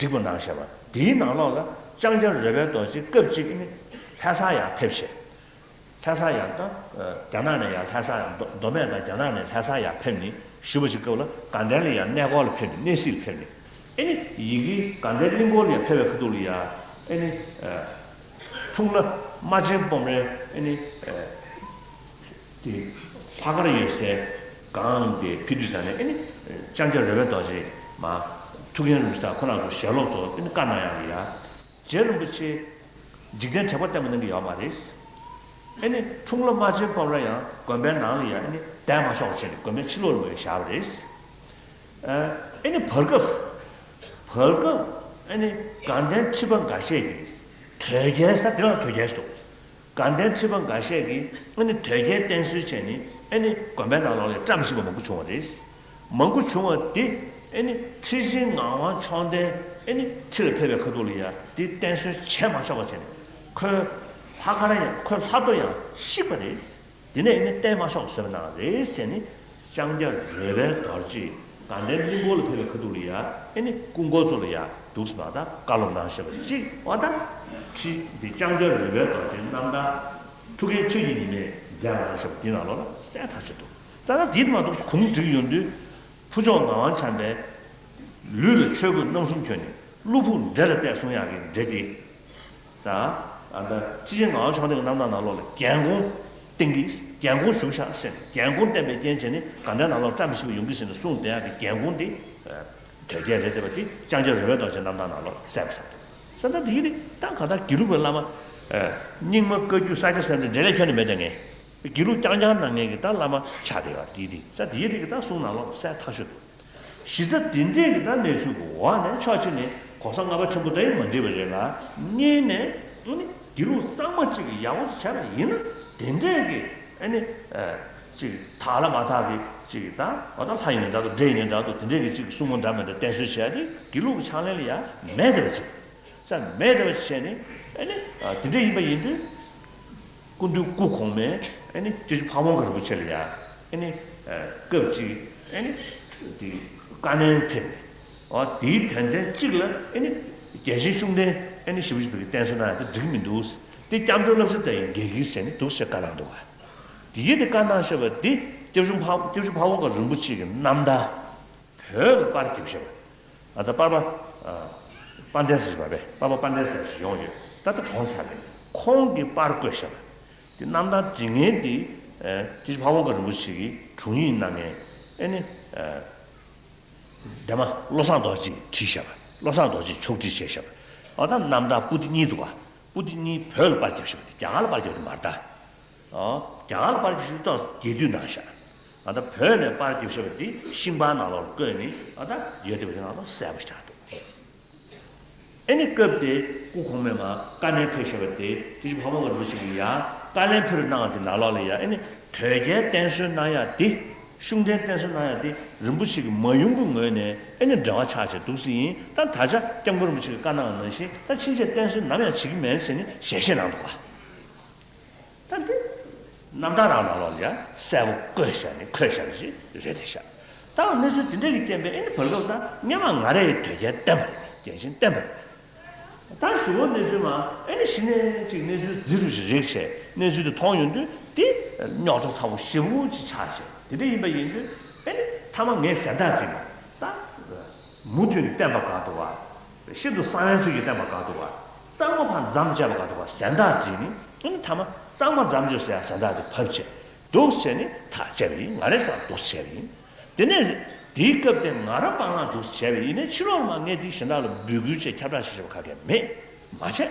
བསྒྲིགས་པ་གནང་བཞག་པ་འདིའི་ནང་ལོགས་ལ་ལྕང་སྐྱ་རོལ་པའི་རྡོ་རྗེ་སྐབས་གཅིག་ནི་ལྷ་སར་ཡར་ཕེབས་བྱས། ལྷ་སར་ཡར་ད་རྒྱ་ནག་ནས་ཡར་ལྷ་སར་ཡར་མདོ་མདོ་སྨད་དང་རྒྱ་ནག་ནས་ལྷ་སར་ཡར་ཕེབས་ནས་བཞུགས་པ་ཞིག་སྐབས་ལ་དགའ་ལྡན་ལ་ཡར་གནས་སྐོར་ལ་ཕེབས་ནས་གནས་གཟིགས་ལ་ཕེབས་ནས། ཨེ་ནི་ཡི་གེ་དགའ་ལྡན་གླིང་སྐོར་ལ་ཡང་ཕེབས་པའི་ཁ་ཐུག་ལ་ཡ། ཨེ་ནི་འཁྲུངས་ལྷ་རྨ་ཆེན་སྤོམ་རས་ཨེ་ནི་དེ་ལྷག་དཀར་ཡོད་སའི་སྒང་དེ་ཕེབས་དུས་ཙང་ནས་ཨེ་ནི་ལྕང་སྐྱ་རོལ་པའི་རྡོ་རྗེ་མ་ཐུའུ་བཀྭན་རིན་པོ་ཆེ་དང་ཁོ་རང་ཚོ་ཞལ་སློབ་ཚོ་ཨེ་ནི་བཀའ་གནང་ཡག་ལ་ཡ། རྗེ་རིན་པོ་ཆེ་འཇིག་རྟེན་དྲེགས་པ་བསྟན་པ་གནང་གི་ཡོད་མ་རེད། ཨེ་ནི་འཁྲུངས་ལྷ་རྨ་ཆེན་སྤོམ་ར་ཡང་དགོན་པའི་ནང་ལ་ཡང་ཨེ་ནི་བསྡད་མ་ཆོག་པ་བྱས་ནས་དགོན་པའི་ཕྱི་ལོགས་ལ་མོ་ཡང་བཞག་པ་རེད། ཨེ་ནི་བར་སྐབས། བར་སྐབས་ཨེ་ནི་དགའ་ལྡན་ཁྲི་པ་འགའ་ཤས་ཀྱིས་དོལ་རྒྱལ་ས་དེ་ལ་དོལ་རྒྱལ་སོ། དགའ་ལྡན་ཁྲི་པ་འགའ་ཤས་ཀྱིས་ཨེ་ནི་དོལ་རྒྱལ་བསྟེན་གསོལ་བྱས་ནས་ཨེ་ནི་དགོན་པའི་ནང་ལོགས་ལ་བཀྲ་མི་ཤིས་པ་མང་པོ་བྱུང་བ་རེད། མང་པོ་བྱུང་བ་དེ་ཨེ་ནི་ཁྲི་ཆེན་ངག་དབང་མཆོག་ལྡན་ཨེ་ནི་ཁྲི་ལ་ཕེབས་པའི་ཁ་ཐུག་ལ་ཡ་དེ་བསྟེན་གསོལ་བྱས་མ་ཆོག་པ་བྱས་ནས་ཁོའི་ལྷ་ཁང་ཡང་ཁོའི་ལྷ་ཐོ་ཡང་བཤིག་པ་རེད། དེ་ནས་ཨེ་ནི་བསྟེན་མ་ཆོག་ཟེར་གནང་རེད་ཟེར་ནས་ལྕང་སྐྱ་རོལ་པའི་རྡོ་རྗེས་དགའ་ལྡན་གླིང་སྐོར་ལ་ཕེབས་པའི་ཁ་ཐུག་ལ་ཡ་ཨེ་ནི་སྐུ་འཁོར་ཚོ་ལ་ཡ་འདུག་སེ་མ་ད་བཀའ་སློབ་གནང་བཞག་པ་གཅིག་འོ་ད་ཁྲི་འདི་ལྕང་སྐྱ་རོལ་པའི་རྡོ་རྗེའི་རྣམ་ཐར་ཐུའུ་བཀྭན་ཆོས་ཀྱི་ཉི་མས་མཛད་གནང་བཞག་པ་འདི་ནང་ལོགས་ལ་གསལ་ཐག་ཆོད་འདུག་ད་ལྟ་འདི་མ་གཏོགས་གུང་བསྒྲིགས་ཡོང་དུས་ཕུ་ཆུང་ངག་དབང་བྱམས་པས་ལུས་ལ་ཆོས་གོས་རྣམ་གསུམ་གྱོན་ནས་བློ་ཕུགས་འདྲེ་ལ་གཏད་གསུང་ཡག་གི་འདྲེ་དེ། ད་ཨ་ད་ཁྲི་ཆེན་ངག་དབང་མཆོག་ལྡན་གྱི་རྣམ་ཐར་ནང་ལོགས་ལ་རྒྱལ་འགོང་བསྟེན་གྱི་རྒྱལ་འགོང་བཞུགས་ཤག་ཟེར་ནས་རྒྱལ་འགོང་བསྟེན་པའི་རྐྱེན་བྱས་ནས་དགའ་ལྡན་ནང་ལོགས་བཀྲ་མི་ཤིས་པ་ཡོང་གི་ཟེར་ནས་གསུངས་བསྡད་ཡག་གི་རྒྱལ་འགོང་དེ་ དོལ་རྒྱལ་རེད་བསྡད་པ་དེ་ལྕང་སྐྱ་རོལ་པའི་རྡོ་རྗེ་རྣམ་ཐར་ནང་ལོགས་གསལ་པོ་ཆགས་འདུག། ས་ད་དེ་ཡིན་དེ་ད་ག་ད་དགེ་ལུགས་པའི་བླ་མ། རྙིང་མ་བཀའ་བརྒྱུད་ས་སྐྱ་ཟེར་འདི་འབྲེལ་ལས་ཁྱོན་ནས་མེད་དེ་ངས། དགེ་ལུགས་རྐྱང་རྐྱང་ནང་ངས་ཀྱི་ད་བླ་མ་ཆགས་བསྡད་ཡོད་དེ་དེ་ས་དེའི་རིགས་ཀྱི་ད་གསུང་ནང་ལོགས་གསལ་ཐག་ཆོད་འདུག། གཞི་རྩ་དེ་འདྲས་ཀྱི་ད་གནས་ཚུལ་གྱི་འོག་ནས་ཕྱོགས་གཅིག་ནས་གོ་ས་ལྔ་པ་ཆེན་པོ་ད་ཡིན་མ་འགྲིག་པ་རེད་ལ། གཉིས་ནས་ཨ་ནི་དགེ་ལུགས་གཙང་མ་གཅིག་གི་ཡག་པོ་ཞིག་བྱས་པ་ཡིན་ན་དེ་འདྲས་ཀྱི་ཨ་ནི་ཅིག་དག་ལ་མ་དག་གི་ཅིག་ད་འོ་ད་ལྷ་ཡིན་ནའི་འདྲ་འདུག། འདྲེ་ཡིན་ནའི་འདྲ་འདུག། དེ་འདྲས་ཀྱི་ཅིག་གསུང་མོ་འདྲ་མི་འདྲ་བསྟེན་གསོལ་བྱས་ཏེ་དགེ་ལུགས་ཀྱི་ཕྱག་ལེན་ལ་ཡང་མེད་བསྡད་པ་ཅིག། ས་མེད་བསྡད་པ་བྱས་ནས་ཨ་ནི་དེ་འདྲ་ཡིན་པ་ཡིན་དུས། སྐུ་མདུན་སྐུ་གོང་མས་ཨ་ནི་སྐྱབས་རྗེ་ཕ་བོང་ཁ་རིན་པོ་ཆེ་ལ་ཡ་ཨ་ནི་སྐབས་གཅིག་ཨ་ནི་དེ་བཀའ་ལན་ཕེབས་ནས། འོ་དེའི་དོན་ཚན་གཅིག་ལ་ཨ་ནི་རྒྱལ་ཆེན་ཤུགས་ལྡན་ཨ་ནི་ཞེ་པོ་ཅིག་བོད་ཀྱི་བསྟེན་གསོལ་གནང་ཡ་དེ་འགྲིག་མི་འདུག། དེ་སྐྱབས་འགྲོའི་བསླབ་བྱ་ལྟར་ཡང་འགལ་གྱི་ཟེར་ནས་འདུག་ཟེར་བཀའ་གནང་འདུག་བ། དེ་ཡིན་དེ་བཀའ་གནང་བཞག་པ་དེ་སྐྱབས་རྗེ་ཕ་སྐྱབས་རྗེ་ཕ་བོང་ཁ་རིན་པོ་ཆེ་གི་རྣམ་ཐར་བོད་ལ་པར་བརྒྱབ་བཞག་པ། ཨ་ད་པར་པ། ཨ། དཔལ་ལྡན་ཟེར་བ་པས་པར་པ་དཔལ་ལྡན་ཟེར་ཞིག་ཡོང་ཡོད། ད་ལྟ་གྲོངས་ཚར་རེད། ཁོང་གིས་པར་བརྐོས་བཞག་པ། དེ་རྣམ་ཐར་འབྲི་མཁན་དེ། ཨ། སྐྱབས་རྗེ་ཕ་བོང་ཁ་རིན་པོ་ཆེ་གི་དྲུང་ཡིག་གནང་མཁན། ཨ་ནི། ཨ། འདན་མ་བློ་བཟང་རྡོ་རྗེས་བྲིས་བཞག་པ། བློ་བཟང་རྡོ་རྗེས་ཕྱོགས་སྒྲིག་བྱས་བཞག་པ། ཨ་ད་རྣམ་ཐར་པོ་ཏི་གཉིས་འདུག་བ། པོ་ཏི་གཉིས་བོད་ལ་པར་བརྒྱབ་བཞག་པ་དེ་རྒྱ་གར་ལ་པར་བརྒྱབ་དེ་མ་རེད་ད། ཨོ། རྒྱ་གར་ལ་པར་བརྒྱབ་ཤིག་ཏོག་རྒྱས་བསྡུས་གནང་ཤག། ཨ་ད་བོད་ནས་པར་བརྒྱབ་ཤག་པ་འདི་ཤིང་པར་ནང་ལོགས་བཀོད་ནས་ཨ་ད་ཡོད་དེ་བ་དེ་ནང་ལ་གསལ་པོ་ཞིག་ཆགས་འདུག། ཨེ་ནི་སྐབས་དེ་སྐུ་གོང་མས་མ་བཀའ་ལན་ཕེབས་ཤག་པ་དེ་དེ་བཞིན་ཕ་བོང་ཁ་རིན་པོ་ཆེ་གིས་ཡ་བཀའ་ལན་ཕུལ་གནང་བ་དེ་ནང་ལོགས་ལ་ཡ་ཨེ་ནི་དོལ་རྒྱལ་བསྟེན་གསོལ་གནང་ཡག་དེ། ཤུགས་ལྡན་བསྟེན་གསོལ་གནང་ཡག་དེ་རིན་པོ་ཆེ་གི་མ་ཡུམ་གྱི་ངོས་ནས་ཨེ་ནི་འབྲེལ་བ་ཆགས་བྱས་འདུག་སེ་ཡིན། ད་ད་ཆ་སྐྱབས་མགོན་རིན་པོ་ཆེ་གིས་བཀའ་གནང་བ་ནང་བཞིན་ད་ཕྱིན་ཆད་བསྟེན་གསོལ་ནམ་ཡང་བྱེད་ཀྱི་མེད་ཟེར་ནས་ཞལ་བཞེས་གནང་འདུག་ག། ད་འདི་རྣམ་ཐར་རང་ནང་ལོགས་ལ་ཡང་གསལ་པོ་བཀོད་བཞག་ནས་འཁོད་བཞག་པ་ཞིག་རེད་དེ་ཤག། ད་གནས་ཚུལ་འདི་འདྲ་གི་རྐྱེན་པས་ཨེ་ནི་བར་སྐབས་ད་སྔོན་མ་ང་རང་ཡི་དོལ་རྒྱལ་བསྟེན་པ་རེད། རྒྱལ་ཆེན་བསྟེན་པ་རེད། ད་གཞུག་གུ་གནས་ཚུལ་མ་ཨེ་ནི་གཞི་ནས་ཅིག་གནས་ཚུལ་ཟིན་རུ་ཞིག་རེག་བྱས་གནས་ཚུལ་དེ་མཐོང་ཡོང་དུས་དེ་རྙོག་དྲ་ཚ་པོ་ཞེ་པོ་ཅིག་ཆགས་བྱས་དེ་འདྲ་ཡིན་པ་ཡིན་དུས་ཨེ་ནི་མཐའ་མ་ངས་ཟན་བརྟག་བྱས་ན་ད། མུ་མཐུད་ནས་བསྟེན་པ་དགའ་འདུག་བ། ཤིན་ཏུ་གསང་བའི་ཚུལ་གྱིས་བསྟེན་པ་དགའ་འདུག་བ། གཙང་མ་ཕར་མཚམས་བཅད་པ་དགའ་འདུག་བ་ཟན་བརྟག་བྱས་ནས་ཨ་ནི་མཐའ་མ་གཙང་མ་མཚམས་བཅད་ཟེར་ཡ་ཟན་བརྟག་དེ་ཕབ་བྱས་འདུག་བྱས་ནས་ཐག་བཅད་པ་ཡིན། ང་རང་ཚོ་འདུག་བྱས་པ་ཡིན། དེ་ནས་དེའི་སྐབས་དེ་ང་རང་སྤང་བླང་འདུག་བྱས་པ་ཡིན་ནའི་ཕྱི་ལོགས་ལ་མ་ངས་དེ་གཞན་དག་ལ་འབོད་སྐུལ་བྱས་ཁྱབ་བསྒྲགས་བྱས་བྱས་པ་ག་གེ་མེད་མ་བྱས།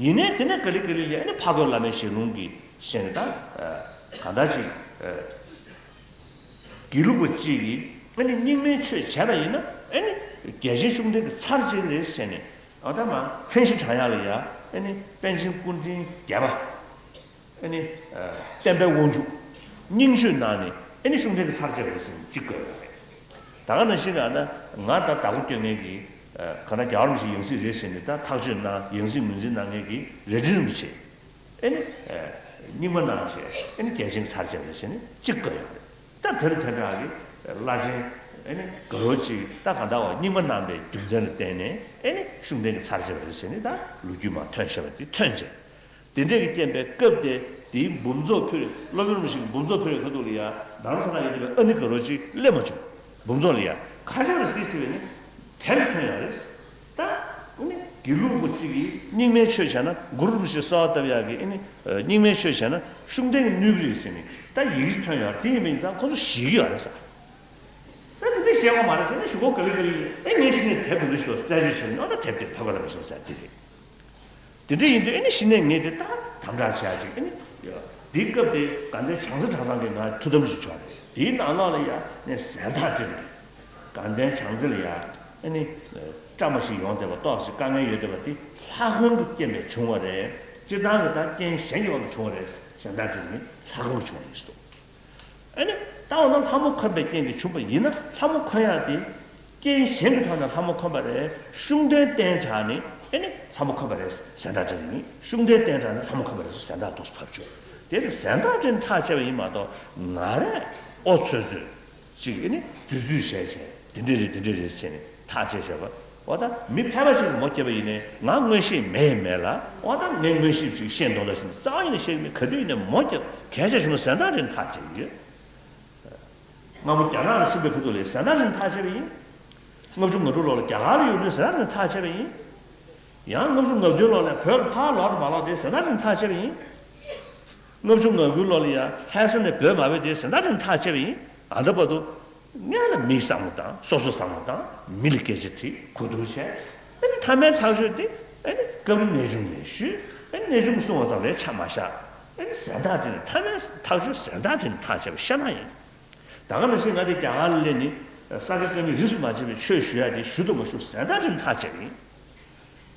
ཡིན་ནའི་དེ་ནས་ག་ལེ་ག་ལེ་ལས་ཨ་ནི་ཕ་རྒོད་བླ་མའི་ཞལ་ལུང་གི་ཞེས་ནས་ད་གང་ལྟར་ཅིག་དགེ་ལུགས་པ་གཅིག་གིས་ཨ་ནི་རྙིང་མའི་ཆོས་བྱས་པ་ཡིན་ན་ཨ་ནི་རྒྱལ་ཆེན་ཤུགས་ལྡན་གྱི་ཚར་གཅིག་རེད་ཟེར་ནས་ཨ་ད་མ་མཚན་གཞི་དྲངས་ཡག་ལ་ཡ་ཨ་ནི་པཎ་ཆེན་སྐུ་ཕྲེང་བརྒྱད་པ་ཨ་ནི་བསྟན་པའི་དབང་ཕྱུག་རྙིང་ཤོས་ནང་ནས་ཨ་ནི་ཤུགས་ལྡན་གྱི་ཚར་གཅིག་རེད་ཟེར་ནས་གཅིག་བཀོད་ཡོད་རེད། ད་ག་ནང་བཞིན་ལ་ད་ང་ད་བདག་པོ་སྐྱོན་མཁན་གྱི་ག་ན་རྒྱལ་བ་རིན་པོ་ཆེ་ཡང་སྲིད་རེད་ཟེར་ནས་ད་ཐག་གཅོད་གནང་ཡང་སྲིད་ངོས་འཛིན་གནང་མཁན་གྱི་རྭ་སྒྲེང་རིན་པོ་ཆེ། ཨེ་ནི། རྙིང་མ་གནང་བྱས་ཨེ་ནི་རྒྱལ་ཆེན་གྱི་ཚར་བཅད་པ་རེད་ཟེར་ནས་གཅིག་བཀོད་ཡོད་རེད། ད་དེར་དེ་འདྲ་གི་བླ་ཆེན་ཨེ་ནི་དགའ་རོགས་གཅིག་ད་ག་འདྲ་བ་རྙིང་མ་གནང་པའི་རྒྱུ་མཚན་ལ་བརྟེན་ནས་ཨེ་ནི་ཤུགས་ལྡན་གྱི་ཚར་བཅད་པ་རེད་ཟེར་ནས་ད་ལོ་རྒྱུས་མ་ཐོན་བཞག་པ་དེ་ཐོན་བྱས། དེ་འདྲས་ཀྱི་རྐྱེན་པས་སྐབས་དེ་དེའི་འབུམ་ཚོགས་ཕུལ་སློབ་དཔོན་རིན་པོ་ཆེ་གི་འབུམ་ཚོགས་ཕུལ་བའི་ཁ་ཐུག་ལ་ཡ་རྡ་རམ་ས་ལ་ཡོད་པའི་ཨ་ནི་དགའ་རོགས་གཅིག་སླེབས་མ་བྱུང་། འབུམ་ཚོགས་ལ་ཡ་ཁ་ཤས་ལ་སྐད་ཆ་དྲིས་པས་ནི། དེབ་ཐོན་ཡོད་རེད། ད་ཨ་ནི་དགེ་ལུགས་པ་གཅིག་གིས་རྙིང་མའི་ཆོས་བྱས་ན་གུ་རུ་རིན་པོ་ཆེ་གསོལ་བ་བཏབ་ཡག་གི་ཨ་ནི་རྙིང་མའི་ཆོས་བྱས་ན་ཤུགས་ལྡན་གྱི་གནོད་ཀྱི་རེད་ཟེར་ནས་ད་ཡི་གེ་ཐོན་ཡོད་རེད། དེ་ཡིན་པ་ཡིན་ཙང་ཁོ་ཚོ་ཞེད་ཀྱི་ཡོད་རེད་ཟེར། ད་དེ་འདྲ་བཤད་དགོས་མ་རེད་ཟེར་ན་གཞུག་གུ་ག་ལེ་ག་ལེ་ཡིན་ཨེ་ངས་གཞི་ནས་དེབ་དེ་འདྲ་ཞིག་ལ་རྩད་གཅོད་བྱས་ནས་ཨ་ད་དེབ་དེ་ཕབ་པ་ར་མི་སོང་ཟེར་དེ་རེད། དེ་འདྲ་ཡིན་དུས་ཨེ་ནི་གཞི་ནས་ངས་དེ་ད་དམ་དྲག་བྱས་ཅིག་ཨེ་ནི་ཡ། དེའི་སྐབས་དེ་དགའ་ལྡན་བྱང་རྩེ་གྲྭ་ཚང་གིས་ང་ཐུགས་དམ་ཞིག་བྱུང་རེད། དེའི་ནང་ལོགས་ལ་ཡ་ངས་ཟན་བརྟག་བྱས་རེད། དགའ་ལྡན་བྱང་རྩེ་ལ་ཡ་ཨེ་ནི་བཀྲ་མ་ཞིག་ཡོང་བསྡད་པ་ཏོག་ཙམ་དཀའ་ངལ་ཡོད་བསྡད་པ་དེ་ལྷ་ཁང་གི་རྐྱེན་པས་བྱུང་བ་རེད། སྤྱིར་བཏང་གི་ད་རྐྱེན་གཞན་གྱི་དབང་གིས་བྱུང་བ་རེད། ཟན་བརྟག་བྱས་ནི་ལྷ་ཁང་བྱུང་བ་ཡིན་ཟེར་འདུག། ཨེ་ནི་ད་འོ་ན་ལྷ་མོ་འཁོན་པའི་རྐྱེན་གྱིས་བྱུང་བ་ཡིན་ན་ལྷ་མོ་འཁོན་ཡག་དེ་རྐྱེན་གཞན་གྱི་ཐོག་ནས་ལྷ་མོ་འཁོན་པ་རེད། ཤུགས་ལྡན་བསྟེན་དྲགས་ནས་ཨེ་ནི་ལྷ་མོ་འཁོན་པ་རེད་ཟེར་ཟན་བརྟག་བྱས་ནས་ཤུགས་ལྡན་བསྟེན་དྲགས་ནས་ལྷ་མོ་འཁོན་པ་རེད་ཟེར་ཟན་བརྟག་འདུག་སེ་ཕབ་བྱུང་། དེ་ནི་ཟན་བརྟག་བྱས་ནས་ཐག་བཅད་པ་ཡིན་མ་གཏོགས་ང་རས་ཨོ་ཚོད་ཚོད་ཅིག་ཨེ་ནི་འཛུལ་འཛུལ་བྱས་བྱས་དེ་འདྲ་རེད་དེ་འདྲ་རེད་ཟེར་ནས་ཐག་བཅད་བྱས་པ། འོ་ད་མི་ཕལ་པ་ཞིག་གིས་མོ་བརྒྱབ་པ་ཡིན་ནའི་ང་མངོན་ཤེས་མེད་མེད་ལ་འོ་ད་ངས་མངོན་ཤེས་ཅིག་ཤེས་འདུག་ལ་ཞིག་རྩ་བ་ཉིད་ནས་ཤེས་ཀྱི་མེད། ག་དུས་ཡིན་ནའི་མོ་བརྒྱབ་གལ་ཆེ་ཆུང་ན་ཟན་བརྟག་བྱས་ནས་ཐག་བཅད་ཀྱི་ཡོད། སྔ་མོ་རྒྱ་ནག་ལ་ཕྱིན་པའི་ཁ་ཐུག་ལ་ཟན་བརྟག་བྱས་ནས་ཐག་བཅད་པ་ཡིན། ལྔ་བཅུ་ང་དྲུག་ལོ་ལ་རྒྱ་གར་ལ་ཡོང་དུས་ཟན་བརྟག་བྱས་ནས་ཐག་བཅད་པ་ཡིན། ཡང་ལྔ་བཅུ་ང་བདུན་ལོ་ལ་བོད་ལ་ཕར་ལོག་དང་མ་ལོག་དེ་ཟན་བརྟག་བྱས་ནས་ཐག་བཅད་པ་ཡིན། ལྔ་བཅུ་ང་དགུ་ལོ་ལ་ཡང་ལྷ་ས་ནས་བོད་མ་བས་དེ་ཟན་བརྟག་བྱས་ནས་ཐག་བཅད་པ་ཡིན། ཨ་ད་བར་དུ་ ངས་ལ་མིའི་བསམ་བློ་བཏང་། སོ་སོའི་བསམ་བློ་བཏང་། མི་ལ་སྐད་ཆ་དྲིས། གོ་བསྡུར་བྱས། ཨ་ནི་མཐའ་མའི་ཐག་གཅོད་དེ་ཨ་ནི་སྐབས་རེ་གནས་ཆུང་ནས་ཞུས། ཨ་ནི་གནས་ཆུང་གསུང་བ་ཙམ་ལས་ཆ་མ་བཞག་ཨ་ནི་གཟེངས་རྟགས་སྤྲད་ནས། མཐའ་མའི་ཐག་གཅོད་གཟེངས་རྟགས་སྤྲད་ནས་ཐག་བཅད་པ་ཤ་སྟག་ཡིན། ད་ག་ནང་བཞིན་ང་དེ་རྒྱ་གར་ལ་སླེབས་ནས་ས་དགེ་བཀའ་རྙིང་རིས་སུ་མ་ཆད་པའི་ཆོས་ཞུ་ཡ་དེ་ཞུ་དང་མ་ཞུ་གཟེངས་རྟགས་སྤྲད་ནས་ཐག་བཅད་པ་ཡིན།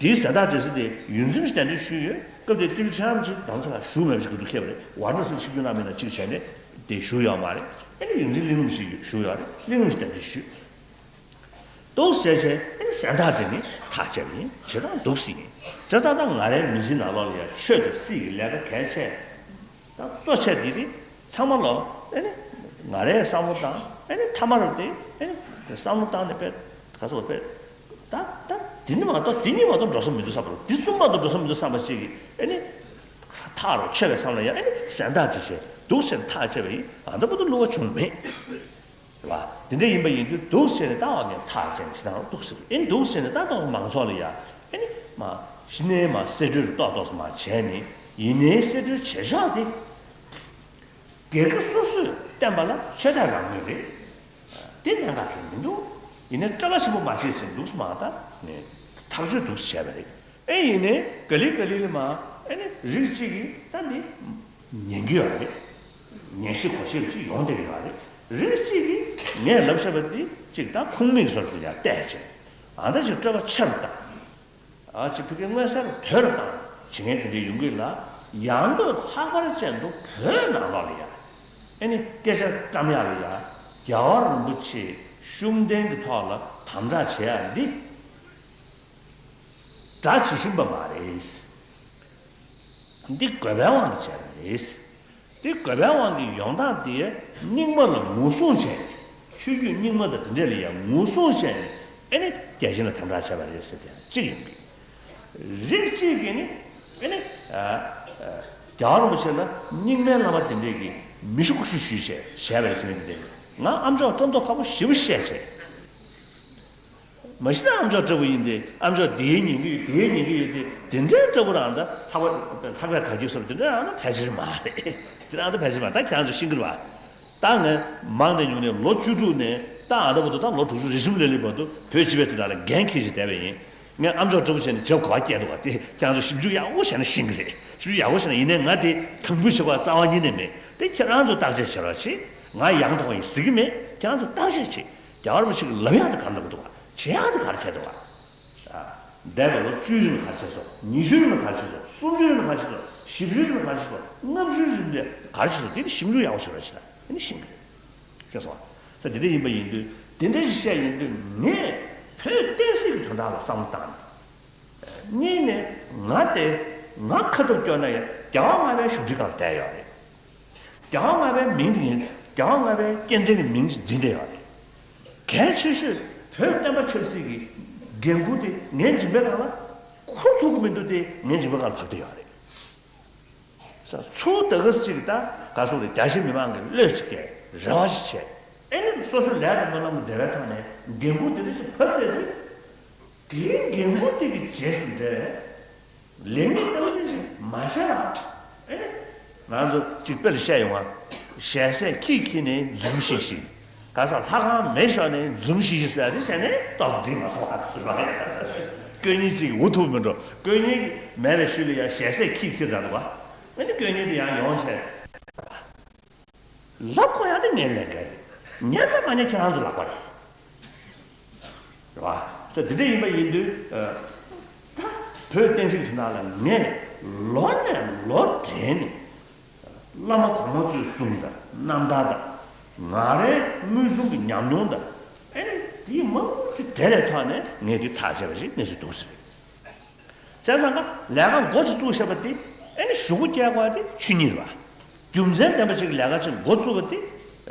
དེའི་གཟེངས་རྟགས་སྤྲད་ས་དེ་ཡོངས་འཛིན་གྱིས་གདན་འདྲེན་ཞུས་ཡོད། སྐབས་དེར་ཏི་རུ་ཆན་རིན་པོ་ཆེ་དང་ཚ་ལ་བཞུགས་མེད་པ་ཞིག་གི་འདུག་ཁེལ་བ་རེད། ཝཱ་ར་ཎ་སིར་ཆིབས་བསྒྱུར་གནང་མེད་ན་གཅིག་བྱས་ནས་དེ་བཞུགས་ཡོད་མ་རེད། ཨ་ནི་ཡོངས་འཛིན་གླིང་རིན་པོ་ཆེ་བཞུགས་ཡོད་རེད། གླིང་རིན་པོ་ཆེ་གདན་འདྲེན་ཞུས། འདུག་ཟེར་བྱས་ཨ་ནི་གཟེངས་རྟགས་སྤྲད་ནས་ཐག་བཅད་པ་ཡིན། བྱེད་སྟངས་འདུག་སེ་ཡིན། བྱས་ཙང་ད་ང་རའི་མི་ཚེ་ནང་ལོགས་ལ་ཡང་ཆོས་དང་སྲིད་ཀྱི་ལས་ཀ་གལ་ཆེ། ད་གཙོ་ཆེ་དེ་རེད། ཚང་མ་ལོ་ཨེ་ནི་ང་རའི་བསམ་བློ་བཏང་། ཨེ་ནི་ཐ་མ་རུ་དེ་ཨེ་ནི་བསམ་བློ་བཏང་ནས་དཔེ་ག་ཚོད་དཔེ་ད་ད་དེ་ནི་མ་གཏོགས། དེ་གཉིས་མ་གཏོགས་འགྲོ་ས་མི་འདུག་བསམ་པ་རུ། དེ་གསུམ་མ་གཏོགས་འགྲོ་ས་མི་འདུག་བསམ་པ་ཅིག་གིས་ཨེ་ནི་ཐག་རུ་ཆད་པའི་མཚམས་ལ་ཡང་ཨེ་ནི་གཟེངས་རྟགས་ཅིག་བྱས། འདུག་ཟེར་ནས་ཐག་བཅད་པ་ཡིན། ཨ་ད་བར་དུ་བསླུ་བ་བྱུང་མེད། རེད་བ། དེ་འདྲ་ཡིན་པ་ཡིན་དུས་འདུག་ཟེར་ནས་ད་བ་ངས་ཐག་བཅད་ནས་ཕྱི་ནང་འདུག་ཟེར། ཨེ་འདུག་ཟེར་ནས་ད་ལྟ་མང་ཚོགས་ལ་ཡ་ཨེ་ནི་མ་གཞི་ནས་མ་གསེད་བཀྲོལ་ཏོག་ཏོག་ཙམ་མ་བྱས་ནས། ཡིན་ནའི་གསེད་བཀྲོལ་བྱེད་ཕྱོགས་དེ་སྒེར་གྱི་སོ་སོས་བསྟན་པ་ལ་ཆོས་དད་རང་མོས་རེད། དེ་གནད་འགག་གང་ཡང་མི་འདུག་ཡིན་ནའི་སྐྲག་པ་ཆེན་པོ་མ་བྱེད་ཟེར་འདུག་སེ་མ་ད་ངས་ཐག་གཅོད་འདུག་སེ་བྱས་པ་རེད། ཨེ་ཡིན་ནའི་ག་ལེ་ག་ལེ་ལ་མ་ཨེ་ནི་རིགས་གཅིག་གིས་ད་འདི་ཉན་གྱི་ཡོད་རེད། ཉན་ཤེས་གོ་ཤེས་ཅིག་ཡོང་བསྡད་ཀྱི་ཡོད་རེད། རིགས་གཅིག་གིས་ངས་ལབ་བཞག་པ་འདི་ཅིག་ད་ཁུངས་མེད་བཟོ་འདྲ་ཡང་བལྟས་བྱས། ཨ་ད་ཅིག་སྤྲོས་པ་ཆེ་རུ་བཏང་། ཨ་ཅིག་ཕ་གི་མངོན་གསལ་རུ་དོད་རུ་བཏང་བྱེད་མཁན་དེ་འདྲ་ཡོང་གི་ལ། ཡང་སྒོས་ལྷག་པར་ཅན་དུ་བོད་ནང་ལོགས་ལ་ཡ་ཨེ་ནི་སྐད་ཆ་བཀྲམ་ཡག་ལ་ཡ་རྒྱལ་བ་རིན་པོ་ཆེའི་ཤུགས་ལྡན་གྱི་ཐོག་ལ་དམ་དྲག་བྱེད་ཡག་འདི། དགྲ་བྱེད་བཞིན་པ་མ་རེད། འདི་དགོས་པའི་དབང་གིས་བྱས་པ་རེད། འདི་དགོས་པའི་དབང་གིས་ཡོང་སྟངས་དེ་རྙིང་མ་ལ་ངོ་སྲུང་བྱས་ནས། ཆོས་བརྒྱུད་རྙིང་མ་དང་དེ་འདྲ་ལ་ཡང་ངོ་སྲུང་བྱས་ནས་ཨེ་ནི་རྒྱལ་ཞེན་ལ་དམ་དྲག་བྱས་པ་རེད་ཟེར་དེ་གཅིག་ཡིན་པས། རིགས་གཅིག་གིས་ནི་ཨེ་ནི་ཨ་ཨ་རྒྱལ་བ་རིན་པོ་ཆེ་ལ་རྙིང་མའི་བླ་མ་དེ་འདྲས་ཀྱིས་མི་ཤུགས་ཤུགས་ཞུས་བྱས་བྱས་པ་རེད་ཟེར་མཁན་དེ། ང་ཨ་མཆོག་བཀྲ་མདོག་ཁ་པོ་ཞེ་པོ་བཤད་བྱས། མ་གཞི་ནས་ཨ་མཆོག་ལྟ་བུ་ཡིན་ཏེ། ཨ་མཆོག་འདིའི་ཉན་གྱི་ཡོད། དེའི་ཉན་གྱི་ཡོད་དེ། དེ་འདྲའི་ལྟ་བུ་རང་ད་ལྷག་པ་ལྷག་པའི་དར་རྒྱས་སོགས་དེ་འདྲ་རང་ད་ཕལ་ཆེར་མ་རེད། དེ་རང་ད་ཕལ་ཆེར་མ། ད་ཁྱེད་རང་ཚོ་ཤེས་ཀྱི་རེད་བ། ད་ངས་མང་ནས་ཉུང་ནས་ལོ་བཅུ་དྲུག་ནས་ད་ཨ་ད་བར་དུ། ད་ལོ་དྲུག་ཅུ་རེ་གསུམ་ལ་སླེབས་བར་དུ་བོད་སྤྱི་པའི་དོན་དག་ལ་འགན་འཁྱེར་བྱས་བསྡད་པ་ཡིན། ངས་ཨ་མཆོག་ལྟ་བུ་བྱས་ནས་བྱེད་གོ་བ་སྐྱེལ་འདུག་བ། དེ་ཁྱེད་རང་ཚོ་ཞིབ་འཇུག་ཡག་པོ་བྱས་ན་ཤེས་ཀྱི་རེད། ཞིབ་འཇུག་ཡག་པོ་བྱས་ན། ཡིན་ནའི་ང་དེ་དང་པོའི་ཆེ་བ་རྩ་བ་ཉིད་ནས་མེད། དེ་ཁྱེད་རང་ཚོ་བརྟག་དཔྱད་བྱེད་རོགས་བྱེད། ང་ཡང་དག་པ་ཡིན་ཟེར་གྱི་མེད། ཁྱེད་རང་ཚོ་བརྟག་དཔྱད་བྱེད། རྒྱལ་བ་རིན་པོ་ཆེ་གིས་ལབ་ཡག་དེ་ག་རེ་ལབ་ཀྱི་འདུག་བ། བྱེད་ཡག་དེ་ག་རེ་བྱས་འདུག་བ། ཨ། འདས་པའི་ལོ་བཅུའི་རིང་ལ་ག་རེ་བྱས་སོང་། ཉི་ཤུའི་རིང་ལ་ག་རེ་བྱས་སོང་། སུམ་ཅུའི་རིང་ལ་ག་རེ་བྱས་སོང་། བཞི་བཅུའི་རིང་ལ་ག་རེ་བྱས་སོང་། ལྔ་བཅུའི་རིང་ལ་ག་རེ་བྱས་སོང་། དེ་ནི་ཞིབ་འཇུག་ཡག་པོ་བྱེད་རོགས་བྱེད་ན། དེ་ནི་ཤེས་ཀྱི་རེད། ཤེས་སོང་ང་། ས་དེ་འདྲ་ཡིན་པ་ཡིན་དུས། དེ་འདྲ་ཞིག་བཤད་ཡོང་དུས། ངས་བོད་བསྟན་སྲིད་ཀྱི་དོན་དག་ལ་བསམ་བློ་བཏང་ནས། གཉིས་ནས་ང་དེ་ང་ཁ་ཐུབ་སྐྱོ་ན་ཡང་རྒྱལ་བ་ལྔ་པའི་བཞུགས་ཁྲི་སྒང་ལ་བསྡད་ཡོད་རེད། རྒྱལ་བ་ལྔ་པའི་མིང་དེ་ངས། རྒྱལ་བ་ལྔ་པའི་སྐྱེ་ཕྲེང་གི་མིང་ཅིག་འཛིན་བསྡད་ཡོད་རེད། གལ་ཆེ་ཤོས་བོད་བསྟན་པ་ཆབ་སྲིད་ཀྱི་འགན་ཁུར་དེ་ངས་འཛིན་པའི་སྒང་ལ་འཁུར་ཐུབ་ཀྱི་མི་འདུག་དེ་ངས་འཛིན་པའི་སྒང་ལ་བབས་བསྡད་ཡོད་རེད། ས་ཚུར་ད་ག་ཅིག་ད་ག་སོང་རེད། རྒྱ་ཆེ་མི་མང་གི་བློས་ཅིག་བཀལ། རེ་བ་ཞིག་བྱས། ཨེ་ནི་སོ་སོའི་ལས་དང་སྨོན་ལམ་གྱི་འབྲེལ་བའི་ཐོག་ནས་འགན་ཁུར་དེ་འདྲ་ཞིག་བབས་བསྡད་དུས། དེའི་འགན་ཁུར་དེ་གི་རྗེས་སུ་འབྲངས་པའི་ལས་འགན་ལྟ་བུ་དེ་ཞིག་མ་བྱས་པར། ཨེ་ནི་ང་ཚོ་གཅིག་དཔེ་ལ་བཤད་ཡོང་བ། ཞལ་ཟས་ཁྱིས་ཁྱེར་ནས་འཛུམ་ཤིག་ཤིག། ག་ས་ལྷ་ཁང་མེ་ཤོར་ནས་འཛུམ་ཤིག་ཤིག་ཟེར་དེ་བྱས་ནས་ཏོག་ཙམ་འགྲིག་མ་སོང་བ། དཀོན་གཉེར་གཅིག་འུ་ཐུག་མི་འགྲོ། དཀོན་གཉེར་མེད་པའི་ཤུལ་ལ་ཡང་ཞལ་ཟས་ཁྱིས་ཁྱེར་དྲགས་འདུག་བ། ཨ་ནི་དཀོན་གཉེར་དེ་ཡང་ཡོང་བྱས། ལབ་དགོས་ཡག་དེ་ངའི་ལས་འགན་རེད། ཉན་པ་མ་ཉན་ཁྱེད་རང་ཚོ་ལག་པ་རེད། རེད་བ། ད་འདི་འདྲ་ཡིན་པ་ཡིན་དུས། ཨ། ད་བོད་བསྟན་སྲིད་ཀྱི་དོན་དག་ལ་ངས་ལོ་ནས་ལོ་བགྲེས་ནས་བླ་མ་གོང་མ་ཚོས་གསུངས་དང་རྣམ་ཐར་དང་། ང་རའི་མངོན་སུམ་གྱི་ཉམས་མྱོང་དང་། ཨེ་ནི་དེའི་མང་པོ་ཞིག་འབྲེལ་བའི་ཐོག་ནས་ངས་འདི་ཐག་བཅད་པ་ཞིག་གནས་ཚུལ་འདུག་ཟེར། བྱས་ཙང་ཀ་ལས་ཀ་འགོ་ཅིག་བཙུགས་བཞག་པ་དེ་ཨེ་ནི་གཞུག་གུ་སྐྱེལ་དགོས་པ་དེ་ཆོས་ཉིད་རེད་བ། རྒྱུ་མཚན་ལྡན་པ་ཅིག་གི་ལས་ཀ་ཅིག་འགོ་བཙུགས་པ་དེ་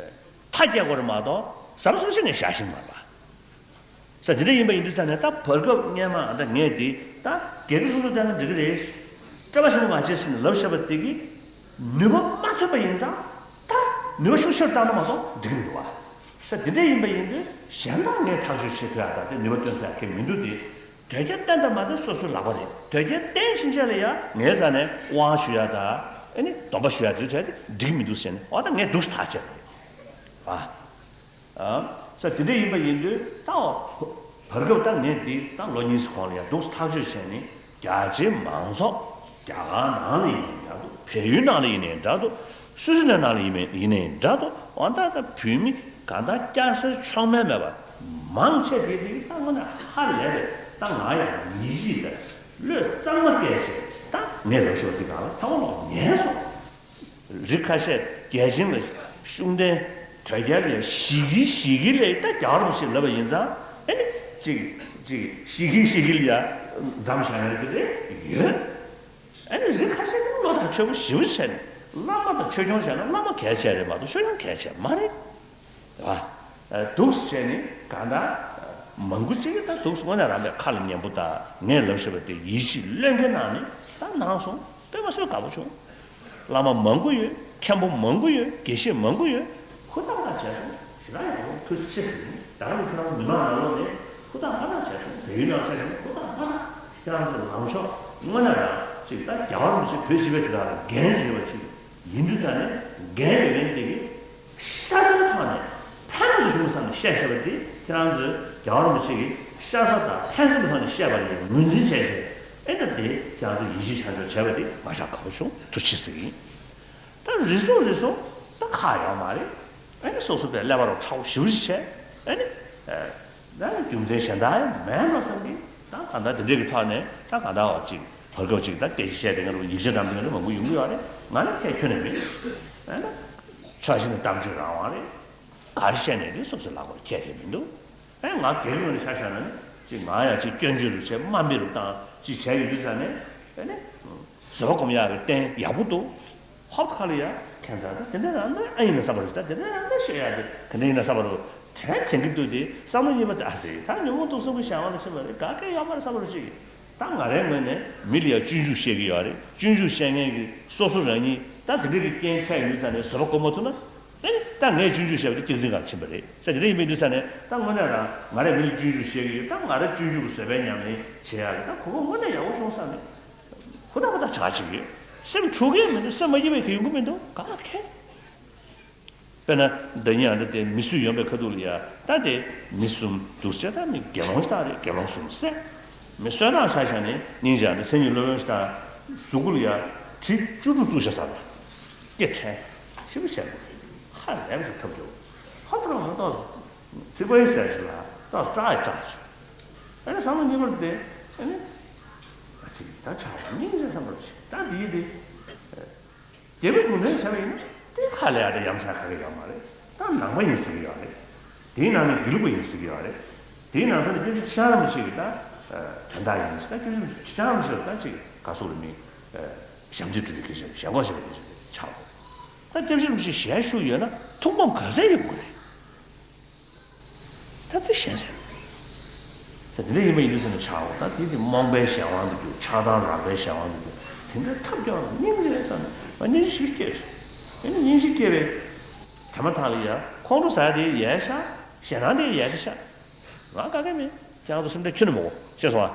མཐའ་སྐྱེལ་དགོས་རེད་མ་གཏོགས་གཟབ་གཟབ་བྱས་ནས་བཞག་ཤེས་མ་རེད་བ། ས་དེ་འདྲ་ཡིན་པ་ཡིན་དུས་ཙང་ནས། ད་བར་སྐབས་སྔོན་མ་ད་ངས་དེ་ད་སྒེར་གྱི་སོ་སོ་བལྟས་ན་འགྲིག་གི་རེད། སྤྲོ་བ་ཞིག་མ་བྱས་ཟིན་ལབ་བཞག་པ་དེ་གིས་ནུས་པ་མ་ཐོན་པ་ཡིན་ཙང་། ད་ནུས་པ་ཤུགས་ཆེར་བཏང་ན་མ་གཏོགས་འགྲིག་གི་མི་འདུག་བ། ས་དེ་འདྲ་ཡིན་པ་ཡིན་དུས་གཞན་དག་ངས་ཐག་གཅོད་བྱེད་ཐུབ་ཡག་ད་དེ་ནུས་པ་བཏོན་ས་ཡག་གི་མི་འདུག་དེ། དོལ་རྒྱལ་བསྟེན་དང་མ་བསྟེན་སོ་སོའི་ལག་པ་རེད། དོལ་རྒྱལ་བསྟེན་ཕྱིན་ཆད་ལ་ཡང་ངའི་རྩ་ནས་དབང་ཞུ་ཡ་དང་། ཨེ་ནི་སྡོམ་པ་ཞུ་ཡ་དེ་ཚོ་དེ་འགྲིག་མི་འདུག་ཟེར་ནས། འོ་ད་ངས་འདུག་སེ་ཐག་བཅད་པ་རེད་བ། ཨ། ས་དེ་འདྲ་ཡིན་པ་ཡིན་དུས་ད་བར་སྐབས་ད་ངས་འདི་ད་ལོ་གཉིས་གོང་ལ་ཡང་འདུག་ཐག་གཅོད་བྱས་ནས་རྒྱ་ཆེའི་མང་ཚོགས་རྒྱ་གར་ནང་ལ་ཡིན་ནའི་འདྲ་འདུག་བལ་ཡུལ་ནང་ལ་ཡིན་ནའི་འདྲ་འདུག་སུའུ་ཙི་ལན་ནང་ལ་ཡིན་ནའི་ཡིན་ནའི་འདྲ་འདུག་འོ་ད་ད་བོད་མི་གང་ལྟར་སྐྱ་སེར་ཕྱོགས་མེད་མེད་པ་མང་ཆེ་དེ་དེ་ད་དངོས་གནས་ཧ་ལས་པས། ད་ང་ཡང་ཡིད་ཆེས་དང་བློས་གཙང་མ་བསྐྱེད་བྱས་ད་ངས་ལབ་ཤོག་འདི་གང་ལ་ཚ་བ་ལོག་ཉན་སོང་། རིགས་ཁ་ཤས་རྒྱལ་ཆེན་ལ་ཤུགས་ལྡན་དོལ་རྒྱལ་ལ་ཞི་གིལ་ཞི་གིལ་ལས་ད་རྒྱལ་བ་རིན་པོ་ཆེ་ལབ་པ་ཡིན་ཙང་ཨེ་ནི་ཅིག་ཅིག་ཞི་གིལ་ཞི་གིལ་ཡ་མཚམས་བཞག་ཡ་དེ་རེད་ཡོད། ཨེ་ནི་རིགས་ཁ་ཤས་ཀྱིས་བློ་ཐག་ཆོད་པོ་ཞེ་པོ་བྱས་ནས་བླ་མ་དང་ཆོས་སྐྱོང་བྱས་ན་བླ་མ་གལ་ཆེ་རེད་མ་གཏོགས་ཆོས་སྐྱོང་གལ་ཆེ་མ་རེད། རེད་བ། འདུག་སེ་བྱས་ནས་གང་ལྟར་མང་པོ་ཅིག་གིས་ད་འདུག་སེ་དངོས་གནས་རང་པའི་ཁ་ལ་ཉན་པོ་དང་ངས་ལབ་ཤེས་པ་དེ་ཡིད་ཆེས་བློས་འགེལ་གནང་ནས་ད་གནང་སོང་། དཔེ་མ་སྲིད་དགའ་པོ་བྱུང་། བླ་མ་མང་པོ་ཡོད། མཁན་པོ་མང་པོ་ཡོད། དགེ་བཤེས་མང་པོ་ཡོད། ཧུར་ཐག་ཐག་བྱས་སོང་། ཞེ་དྲག་ཡག་པོ་ཐུགས་རྗེ་ཆེ་ཟེར་ནས་ད་རུང་ཁྱེད་རང་མི་མང་ནང་ལོགས་ནས་ཧུར་ཐག་ཧུར་ཐག་བྱས་སོང་། བལ་ཡུལ་ནང་བྱས་སོང་ཧུར་ཐག་ཧུར་ཐག་ཁྱེད་རང་ཚོ་ལངས་ཕྱོགས་དངོས་གནས་རང་ཅིག་ད་རྒྱལ་བ་རིན་པོ་ཆེ་བོད་སྤྱི་པའི་དེ་དག་ལ་འགན་བཞེས་པ་ཅིག་ཡིན་དུས་ཙང་ནས་འགན་ཡོད་མཁན་དེ་གིས་ཤ་ཚའི་ཐོག་ནས་ཕན་ཐོགས་བྱུང་བསམ་ནས་བཤད་བཤད་པ་དེ་ཁྱེད་རང་ཚོས་རྒྱལ་བ་རིན་པོ་ཆེ་གིས་ཤ་ཚ་དང་ཕན་སེམས་ཐོག་ནས་བཤད་པ་ལ་ངོས་འཛིན་བྱས་བྱས་ཨེ་ད་དེ་ཁྱེད་རང་ཚོས་ཡིད་ཆེས་བྱ་ཆོག་བྱས་པ་དེ་མ་ཤག་དགའ་པོ་བྱུང་། ཐུགས་རྗེ་ཆེ་ཟེར་གི་ཡིན། ད་རེ་ཟུང་རེ་ཟུང་ད་ཁག་ཡོད་མ་རེད། ཨེ་ནི་སོ་སོ་པའི་ཀླད་པ་རོ་ཁྲ་བོ་ཞེ་པོ་ཞིག་བྱས་ཨེ་ནི། ད་རྒྱུ་མཚན་གཞན་དག་ཡང་མེད་འགྲོ་བསམ་གི། ད་གང་ལྟར་དེ་འདྲས་ཀྱི་ཐོག་ནས་ད་གང་ལྟར་བ་ཅིག་བར་སྐབས་ཅིག་ད་སྐད་ཆ་བཤད་དེ་ང་རང་ཡིག་ཆ་འདྲ་མི་འདྲ་མང་པོ་ཡོང་གི་ཡོད་རེད། ང་ལ་ཁྱད་ཁྱོན་ནས་མེད། ཨ་ན། ཕྱག་ཞིག་ནི་གཏམ་བརྗོད་རང་དབང་རེད། ག་རེ་བཤད་ནས་རེད་སོ་སོའི་ལག་པར་ཁྱད་ཁྱད་མི་འདུག་ཨེ་ང་སྒེར་ངོས་ནས་ཆ་བཞག་ན་ནི་ཅིག་ང་ཡང་ཅིག་སྐྱོན་བརྗོད་རུ་བྱས་དམའ་འབེབས་རུ་བཏང་ཅིག་བྱས་ཡོད་དུས་ཙང་ནས་ཨེ་ནི། བཟོད་པ་སྒོམ་ཡག་གི་རྟེན་ཡག་པོ་འདུག་ཧོབ་ཁ་ལ་ཡ་ཁྱད་མཚར་ད་དེ་འདྲ་རང་འདྲ་ཨ་ཡིན་ན་བསམ་པ་རེད། ད་དེ་འདྲ་རང་འདྲ་བཤད་ཡག་དེ་ག་འདྲ་ཡིན་ན་བསམ་པ་རུ་དྲན་དྲན་གི་འདུག་དེ་བསམ་བློ་གཉིས་པ་དེ་ཨ་ཙི་ད་ཉོན་མོངས་དུག་གསུམ་གྱི་བྱ་བ་ལ་ཕྱིན་པ་རེད། ག་གེ་ཡོད་མ་རེད་བསམ་པ་རུ་ཅིག་ད་ང་རའི་ངོས་ནས་མི་ལ་ཡ་སྐྱོན་འཇུག་བཤད་ཀྱི་ཡོད་རེད། སྐྱོན་འཇུག་བཤད་མཁན་གྱི་སོ་སོ་རང་ཉིད་ད་དེ་འདྲ་གི་རྐྱེན་འཕྲད་ཡོད་ཙང་ནས་བཟོད་པ་སྒོམ་མ་ཐུབ་ན། ཨེ་ནི་ད་ངས་སྐྱོན་འཇུག་བཤད་པ་དེ་སྐྱག་རྫུན་སྒང་ཕྱིན་པ་རེད་ཟེར། དེ་འདྲ་ཡིན་པའི་དུས་ཙ་ནས་ད་དངོས་གནས་རང་ང་རས་མི་ལ་སྐྱོན་འཇུག་བཤད་ཀྱི་ཡོད། ད་ང་རས་སྐྱོན་འཇུག་གི་བཟོད་པའི་ཉམས་ལེན་བྱེད་ཡག་གི་ད་གོ་སྐབས་དངོས་གནས་ཡག་པོ་བྱུང་བསམ་ནས་ཧུར་ཐག་ཧུར་ཐག་བྱ་བྱེད་ཀྱི་ཡོད། སེམས་འཁྲུག་གི་མི་འདུག་སེམས་མ་སྐྱིད་པའི་གི་ཡོང་གི་མི་འདུག་ག་ལ་ཁེལ། དཔེར་ན་ཟླ་ཉིན་ཨ་འདྲ་དེ་མི་སུ་ཡོང་པའི་ཁ་ཐུག་ལ་ཡ་ད་དེ་མི་གསུམ་འདུག་ཟེར། ད་མི་དགེ་སློང་ཞིག་ད་རེད། དགེ་སློང་གསུམ་ཟེར། མི་གསོད་ནག་ཆ་བཞག་ནས་སྙིང་རྗེ་ཨ་འདྲ་མཚན་ཉིད་སློབ་དཔོན་ཞིག་ད་གཟུགས་སྐུ་ལ་ཡ་གྲི་བཅུ་དྲུག་བཙུགས་བཞག་ས་རེད། སྐེ་བྲལ། ཞེ་པོ་བྱས་འདུག་ཧ་ལས་པ་ཞིག་ཐབས་སྐྱོ་བོ། ཧ་ཐོར་མ་ཏོག་ཚིག་པ་ཡིན་ཟེར་ཞིག་ལ་ཏོག་སྐྲག་ཡི་སྐྲག་ཞིག་ཨ་ནི་བསམ་བློ་གཉིས་པར་བསྡད། ཨ་ནི། ཨ་ཙི་ད་ཆགས་པ་སྙིང་རྗེ་བསམ་པར་བྱེད། ད་འདི་ཡིན་ཏེ། རྒྱལ་པོའི་གུང་ཁྲན་བྱས་པ་ཡིན་ན་དེ་ཁ་ལས་ཨ་འདྲ་ཡ་མཚན་ག་གེ་ཡོད་མ་རེད། ད་ནང་པ་ཡིན་ཟེར་གི་ཡོད་རེད། དེའི་ནང་ནས་དགེ་ལུགས་པ་ཡིན་ཟེར་གི་ཡོད་རེད། དེའི་ནང་ཚན་ནས་སྐྱབས་རྗེ་ཁྲི་བྱང་རིན་པོ་ཆེ་གི་ད་དོན་དག་ཡིན་ཟེར། ད་སྐྱབས་རྗེ་ཁྲི་བྱང་རིན་པོ་ཆེ་ལ་ད་ཅིག་ག་སོགས་རེད་མིན། ཞབས་འདེགས་སྒྲུབ་པའི་སྐད་ཆ་ཞབས་འཁོར་བྱས་པའི་སྐད་ཆ་ཆགས་འོང་། ད་སྐྱབས་རྗེ་རིན་པོ་ཆེ་ཞལ་བཞུགས་ཡོད་ན་ཐུགས་ཕམ་ག་ཚད་ཡོད་དགོས་རེད། ད་ཚིག་གཞན་ཟེར། ད་དེ་འདྲ་ཡིན་པ་ཡིན་དུས་ཟེར་ནས་ཆགས་འོང་། ད་དེ་དེ་རྨོངས་པའི་གཞན་དབང་དུ་གྱུར། ཆགས་སྡང་རགས་པའི་གཞན་དབང་དུ་གྱུར། དེ་འདྲ་ཐབས་སྐྱོ་བ་སྙིང་རྗེ་བསམ་ནས་ང་སྙིང་རྗེ་ཞིག་སྐྱེས་སོང་། ཨེ་ནི་སྙིང་རྗེ་སྐྱེས་པས། དེ་མ་ཐག་ལ་ཡ་ཁོང་ཁྲོ་ཟ་ཡ་དེ་ཡལ་ཤག་ཞེད་སྣང་དེ་ཡལ་ཤག་ང་དགའ་གི་མེད། ཁྱེད་རང་ཚོ་སེམས་ཁྲལ་ཁྱོན་ནས་མི་དགོས། ཤེས་སོང་ཨ།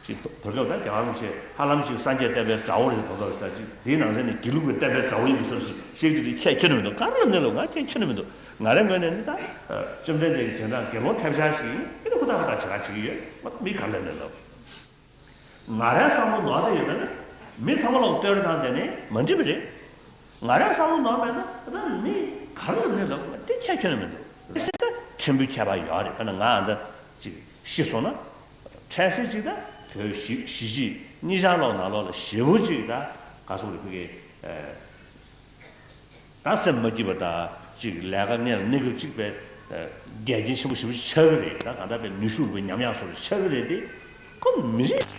ཅིག་བར་སྐབས་ད་རྒྱལ་བ་རིན་པོ་ཆེ་ཧ་ལམ་ཅིག་སངས་རྒྱས་བསྟན་པའི་དགྲ་བོ་རེད། བར་སྐབས་ད་ཅིག་དེའི་ནང་ཚན་ནས་དགེ་ལུགས་པའི་བསྟན་པའི་དགྲ་བོ་ཡིན་པའི་བཟོ་ཞིག་བཤད་རྒྱུ་དེ་ཁྱད་ཁྱོན་ནས་མི་འདུག་ག་རེ་ལབ་ནས་ལབ་ང་ཁྱད་ཁྱོན་ནས་མི་འདུག་ང་རའི་ངོས་ནས་ནི་ད་བཅོམ་ལྡན་འདས་ཀྱི་རྗེས་འབྲང་དགེ་སློང་ཐབས་ཆག་ཞིག་ཡིན། ཨེ་ནི་ཧུར་ཐག་ཧུར་ཐག་བྱེད་ར་བྱེད་ཀྱི་ཡོད། མ་མི་ག་རེ་ལབ་ནས་ལབ། ང་རའི་བསམ་བློ་ནོར་བསྡད་ཡོད་ན་ནི་མི་ཚང་མ་ལ་བསྟོད་ར་བཏང་བསྡད་ནས་མ་འགྲིག་པ་རེད། ང་རའི་བསམ་བློ་ནོར་མེད་ན་ད་མི་ག་རེ་ལབ་ནས་ལབ་དེ་ཁྱད་ཁྱོན་ནས་མི་འདུག་ད་ཕྲན་བུ་ཁྱད་པར་ཡོད་རེད། ཁ་ན་ང་ཨ་འདྲ་ཅིག་ཤི་སོང་ན་འཕྲལ་སེལ་ཅིག་ད་བོད་གཞིས་གཞིས་བྱེས་གཉིས་ཆར་ལོག་ནང་ལོགས་ལ་ཞེ་པོ་ཅིག་ད་ག་སོག་རེ་ཕ་གི་ད་སེམས་མ་སྐྱིད་པ་དང་ཅིག་ལས་ཀ་ངན་ལ་གནས་སྐབས་གཅིག་པའི་འགལ་རྐྱེན་ཆེན་པོ་ཞེ་པོ་ཆགས་ཀྱི་རེད། ད་གང་ལྟར་པའི་ནུས་ཤུགས་རུ་པའི་ཉམས་ཡག་སོགས་ཆགས་ཀྱི་རེད་དེ། ཁོ་མི་རིགས་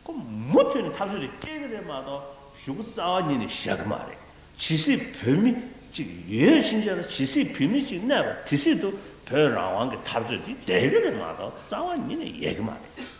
ཁོ་མུ་མཐུད་ནས་འཐབ་རྩོད་དེ་སྐྱེལ་གྱི་རེད་མ་གཏོགས་གཞུག་གུ་རྩ་བ་ཉིད་ནས་བཞག་གི་མ་རེད། ཇི་སྲིད་བོད་མི་གཅིག་ཡོད་ཕྱིན་ཆད་ལ་ཇི་སྲིད་བོད་མི་གཅིག་གནས་པ་དེ་སྲིད་དུ་བོད་རང་དབང་གི་འཐབ་རྩོད་དེ་བསྡད་ཀྱི་རེད་མ་གཏོགས་རྩ་བ་ཉིད་ནས་ཡལ་གྱི་མ་རེད།